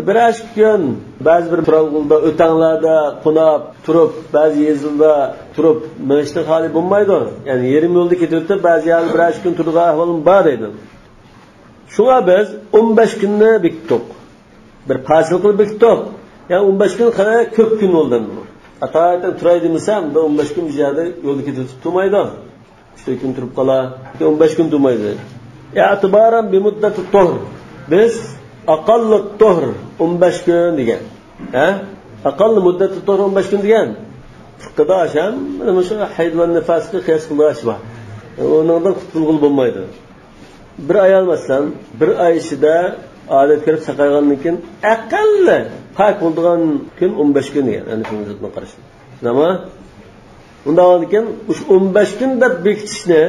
بىر ئىككى كۈن، بەزى بىر تۇرالغۇدا، ئۆتەڭلەردە قوناپ تۇرۇپ، بەزى يېزىلاردا تۇرۇپ مېڭىشتىن خالىي بولمايدۇ. يەنى يېرىم يولدا كېتىۋېتىپ، بەزى يەردە بىر ئىككى كۈن تۇرىدىغان ئەھۋالمۇ بار دەيدۇ. شۇڭا بىز ئون بەش كۈننى بېكىتتۇق. بىر پاسىل قىلىپ بېكىتتۇق. يا ئون بەش كۈن قەدەر كۆپ كۈن بولدى ئەمدى بۇ. ئاتايىتەن تۇراي دېمىسە، ئەمدى ئون بەش كۈن بىر يەردە يولدا كېتىۋېتىپ تۇرمايدۇ. ئۈچ تۆت كۈن تۇرۇپ قالا. ئون بەش كۈن تۇرمايدۇ. اعتبارا بمدة الطهر. بىز أقل الطهر ئون بەش كۈن دېگەن. ھە؟ أقل مدة الطهر ئون بەش كۈن دېگەن. فىقىدا ئاشۇ ھەممە مۇشۇ ھەيز ۋە نىفاسقا قىياس قىلىدىغان ئىش بار. ئۇنىڭدىن قۇتۇلغىلى بولمايدۇ. بىر ئايال مەسىلەن، بىر ئاي ئىچىدە ئادەت كىرىپ ساقايغاندىن كېيىن ئەقەللى پاك بولىدىغان كۈن ئون بەش كۈن دېگەن، ھەنىفىي مەزھەپنىڭ قارىشىدا. شۇنداقمۇ؟ ئۇنداق بولغاندىن كېيىن مۇشۇ ئون بەش كۈن دەپ بېكىتىشنى،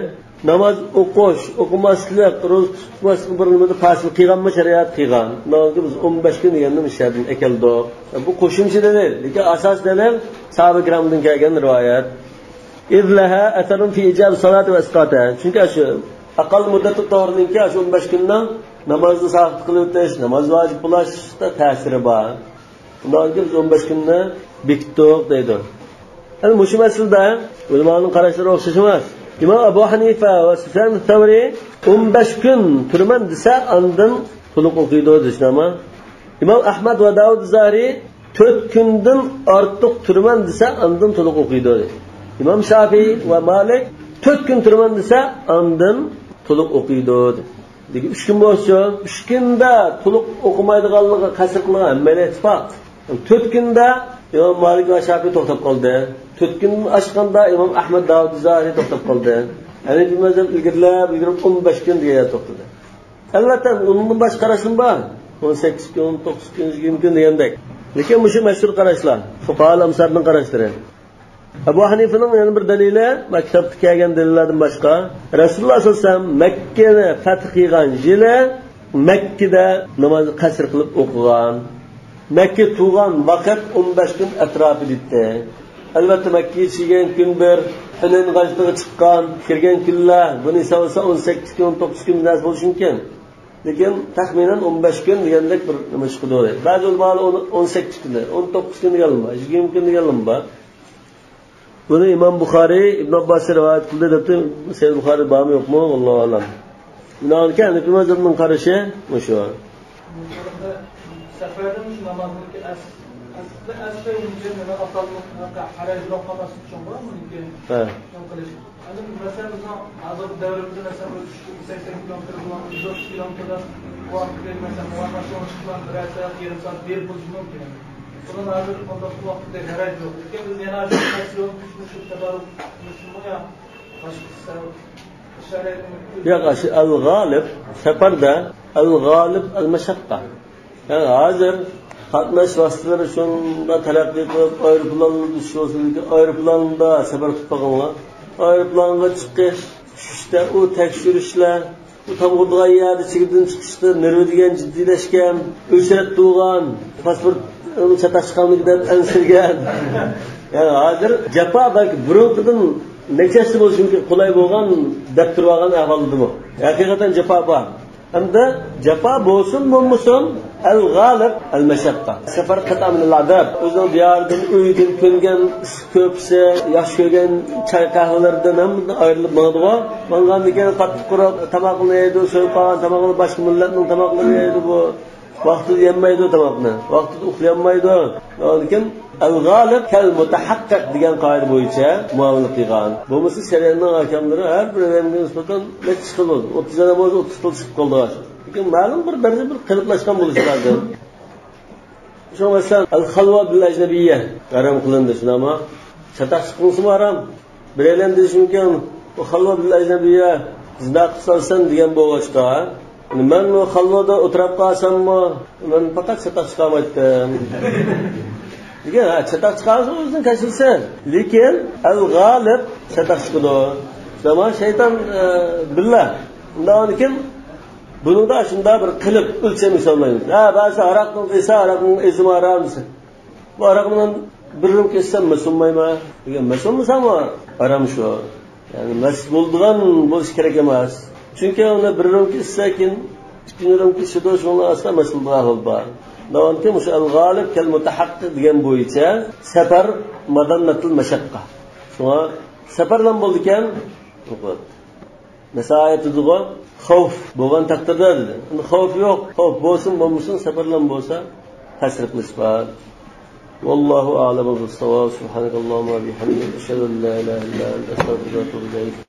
ناماز ئوقۇش، ئوقۇماسلىق، روزا تۇتماسلىق بىر نېمىدە پاسىل قىلغانمۇ شەرىئەت؟ قىلغان. ئۇنداق بولغاندىن كېيىن بىز ئون بەش كۈن دېگەننى مۇشۇ يەردىن ئەكەلدۇق. بۇ قوشۇمچە دەلىل. لېكىن ئاساس دەلىل ساھابە كىرامدىن كەلگەن رىۋايەت. إذ لها أثر في إيجاب الصلاة وإسقاطها. چۈنكى ئاشۇ ئەقەل مۇددەتۇ تۇھۇرنىڭكى ئاشۇ ئون بەش كۈننىڭ نامازنى ساقىت قىلىۋېتىش، ناماز ۋاجىپ بولۇشتا تەسىرى بار. ئۇنداق بىز ئون بەش كۈننى بېكىتتۇق دەيدۇ. ئەمدى مۇشۇ مەسىلىدە ئۆلىمانىڭ قاراشلىرى ئوخشاش ئەمەس. ئىمام ئەبۇ ھەنىفە ۋە سۇفيان سەۋرى ئون بەش كۈن تۇرىمەن دېسە، ئاندىن تولۇق ئوقۇيدۇ دېسىنەما. ئىمام ئەھمەد ۋە داۋۇد زاھىرى تۆت كۈندىن ئارتۇق تۇرىمەن دېسە، ئاندىن تولۇق ئوقۇيدۇ دېدى. ئىمام شافىئى ۋە مالىك تۆت كۈن تۇرىمەن دېسە، ئاندىن تولۇق ئوقۇيدۇ دېدى. لېكىن ئۈچ كۈن بولسىچۇ؟ ئۈچ كۈندە تولۇق ئوقۇمايدىغانلىقىغا قەسر قىلغان ھەممەيلەن ئىتتىپاق. تۆت كۈندە ئىمام مالىك ۋە شافىئى توختاپ قالدى. تۆت كۈندىن ئاشقاندا ئىمام ئەھمەد داۋۇد زاھىرى توختاپ قالدى. ھەنىفىي مەزھەپ ئىلگىرىلەپ، ئىلگىرىلەپ ئون بەش كۈن دېگەن يەردە توختىدى. ئەلۋەتتە، ئۇنىڭدىن باشقا قاراشلىرىمۇ بار. ئون سەككىز كۈن، توققۇز كۈن، يىگىرمە كۈن دېگەندەك. لېكىن مۇشۇ مەشھۇر قاراشلار، فۇقاھائۇل ئەمسارنىڭ قاراشلىرى. ئەبۇ ھەنىفىنىڭ يەنە بىر دەلىلى، مانا كىتابتا كەلگەن دەلىللەردىن باشقا، رەسۇلۇللا سەللەللاھۇ ئەلەيھى ۋەسەللەم مەككىنى پەتھ قىلغان يىلى مەككىدە نامازنى قەسر قىلىپ ئوقۇغان. مەككە تۇغان ۋاقىت ئون بەش كۈن ئەتراپىدا ئىدى. ئەلۋەتتە، مەككىگە كەلگەن كۈن بىر، ھۇنەين غازۋىتىگە چىققان، كىرگەن كۈنلەر، بۇنى ھېسابلىسا ئون سەككىز كۈن، ئون توققۇز كۈن نەرسە بولۇشى مۇمكىن. لېكىن تەخمىنەن ئون بەش كۈن دېگەندەك بىر نېمە چىقىدۇ. بەزى ئۆلىمالار ئون، ئون سەككىز كۈن، ئون توققۇز كۈن دېگەنلىرى بار، يىگىرمە كۈن دېگەنلىرى بار. بۇنى ئىمام بۇخارىي ئىبن ئابباسنى رىۋايەت قىلدى دەپتۇ. سەھىھ بۇخارىدا بارمۇ يوقمۇ؟ ۋاللاھۇ ئەلەم. بۇنىڭغا ھەنەفىي مەزھەپنىڭ قارىشى مۇشۇ. سەپەردە مۇشۇ نامازنىڭكى ئەس-، ئەسلى، ئەسلى ئۈنچە نېمە ئاتالمىغان ھەرەج بولۇپ قالماسلىق ئۈچۈن بار بۇنىڭكى. ھە. ئەمدى مەسىلەن، بىزنىڭ ھازىرقى دەۋرىمىزدە، مەسىلەن، بىر سەكسەن كىلومېتىر بولغان، يۈز ئوتتۇز كىلومېتىردا ۋاقىت بېرىپ، مەسىلەن، ماشىنا چىققان بىرەر سائەت، يېرىم سائەت بېرىپ بولۇشى مۇمكىن. بۇنىڭ ھازىر ئۇنداق ۋاقىتتا ھەرەج يوق. لېكىن بىز يەنە شۇ تەسۋىرنى چۈشىنىشكە تەدارۇك قىلىشمۇ يا باشقا سەۋەب، شەرەيئەتنى ياق، ئاشۇ ئەل-غالىب سەپەردە، ئەل-غالىب ئەل-مەشەققە. يەنى ھازىر قاتناش ۋاسىتىلىرى شۇنداق تەرەققىي قىلىپ، ئايروپىلانلاردا چۈشۈۋالسا، ئايروپىلاندا سەپەر قىلىپ باقىڭلار. ئايروپىلانغا چىقىش، چۈشۈشتە ئۇ تەكشۈرۈشلەر، ئۇ تامغا ئۇرىدىغان يەردە چېگرىدىن چىقىشتا نېرۋا دېگەن جىددىيلەشكەن، ئۆچرەت تۇغان، پاسپورت چاتاق چىقارمىدى دەپ ئەنسىرىگەن. يەنى ھازىر جاپا بەلكى بۇرۇنقىدىن نەچچە ھەسسە بولۇشى مۇمكىن، قولاي بولغان دەپ تۇرۇۋالغان ئەھۋالدىمۇ؟ ھەقىقەتەن جاپا بار. ھەمدە جاپا بولسۇن بولمىسۇن، ئەل-غالىب ئەل-مەشەققە. سەفەر قىتئە مىنەل ئازاب. ئۆزىنىڭ دىيارىدىن، ئۆيىدىن كۆنگەن ئىسسىق كۆرپىسى، ياخشى كۆرگەن چاي قەھۋىلىرىدىن ھەممىدىن ئايرىلىپ ماڭىدىغۇ. ماڭغاندىن كېيىن قاتتىق قۇرۇق تاماقلىرىنى يەيدۇ، سويۇپ قالغان تاماقلىرى باشقا مىللەتنىڭ تاماقلىرىنى يەيدۇ بۇ. ۋاقتىدا يەممەيدۇ تاماقنى، ۋاقتىدا ئۇخلىيالمايدۇ. لېكىن ئەل-غالىب كەل مۇتەھەققىق دېگەن قائىدە بويىچە مۇئامىلە قىلغان. بولمىسا شەرىئەتنىڭ ئەھكاملىرى ھەر بىر ئادەمگە نىسبەتەن نەچچە خىل بولىدۇ. ئوتتۇز ئادەم بولسا ئوتتۇز خىل چىقىپ قالىدۇ. لېكىن مەلۇم بىر دەرىجە بىر قېلىپلاشقان بولۇشى لازىم. شۇڭا مەسىلەن، ئەل-خەلۋە بىل ئەجنەبىيە ھارام قىلىندى، شۇنداقمۇ؟ چاتاق چىقمىسىمۇ ھارام. بىرەيلەن دېيىشى مۇمكىن، بۇ خەلۋە بىل ئەجنەبىيە زىنا قىلسا ئالسان دېگەن بولغاچقا، مەن بۇ خەلۋەدە ئولتۇراپ قالساممۇ، مەن پەقەت چاتاق چىقارمايتتىم. لېكىن، ھە، چاتاق چىقارسا ئۆزىنىڭ كەسپىسى. لېكىن ئەل-غالىب چاتاق چىقىدۇ. زامان شەيتان، ئە، بىللە. ئۇنداقتىن كېيىن بۇنىڭدا شۇنداق بىر قىلىپ ئۆلچەم ھېسابلايمىز. ھە، بەزى ھاراقنىڭ ئېسى، ھاراقنىڭ ئېسىمۇ ھارام دېسە، بۇ ھاراق بىلەن بىر رۇمكا ئىچسەم مەس بولمايمەن دېگەن، مەس بولمىساممۇ ھارام شۇ. يەنى مەس بولىدىغان بولۇش كېرەك ئەمەس. چۈنكى ئۇنى بىر رۇمكا ئىچسە، كېيىن ئىككىنچى رۇمكا ئىچىدۇ، شۇنىڭ ئاستىدا مەس بولىدىغان ئەھۋال بار. داۋامكى مۇشۇ ئەل-غالىب كەل مۇتەھەققىق دېگەن بويىچە سەپەر مەزەننەتۇل مەشەققە. شۇڭا سەپەرلەم بولىدىكەن. نەسائىي ئېيتىدىغۇ، خەۋپ بولغان تەقدىردە دېدى. ئەمدى خەۋپ يوق، خەۋپ بولسۇن بولمىسۇن، سەپەرلەم بولسا تەسىر قىلىش بار. والله أعلم بالصواب. سبحانك اللهم وبحمدك، أشهد أن لا إله إلا أنت، أستغفرك وأتوب إليك.